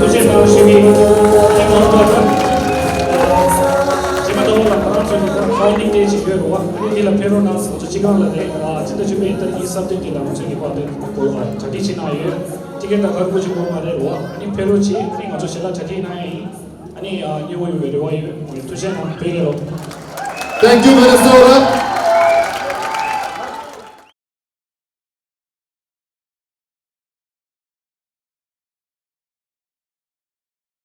རྗེས་མ་ཟླ་བ་ལ་ང་རང་ཚོ་ནི་ད་ཧོང་ཀོང་ནས་ཕེབས་པའི་ཨ་ནི་འདི་ལ་ཕེབས་རོགས་གནང་ཟེར་ང་ཚོ་སྤྱི་ཁང་ལ་རེད། ཨ་ཕྱི་ཟླ་བཅུ་པའི་ཏ་རིག་གསར་འདེབས་འདི་ལ་ང་ཚོ་གི་པར་དེ་གོ་ཨ་གྲ་སྒྲིག་བྱེད་གནང་ཡོད། ཊི་ཀེ་ཊི་ད་གར་སྐུ་མཁྱེན་གོ་མ་རེད་རོ། ཨ་ནི་ཕེབས་རོགས་བྱེད། ཨ་ནི་ང་ཚོ་ཞལ་ལག་གྲ་སྒྲིག་གནང་ཡ་ཡིན། ཨ་ནི་ཨ་མཉེས་པོ་ཡོང་བའི་རེ་བ་ཡོད། ཐུགས་རྗེ་གནང་། བོད་རྒྱལ་ལོ། Thank you, Minnesota.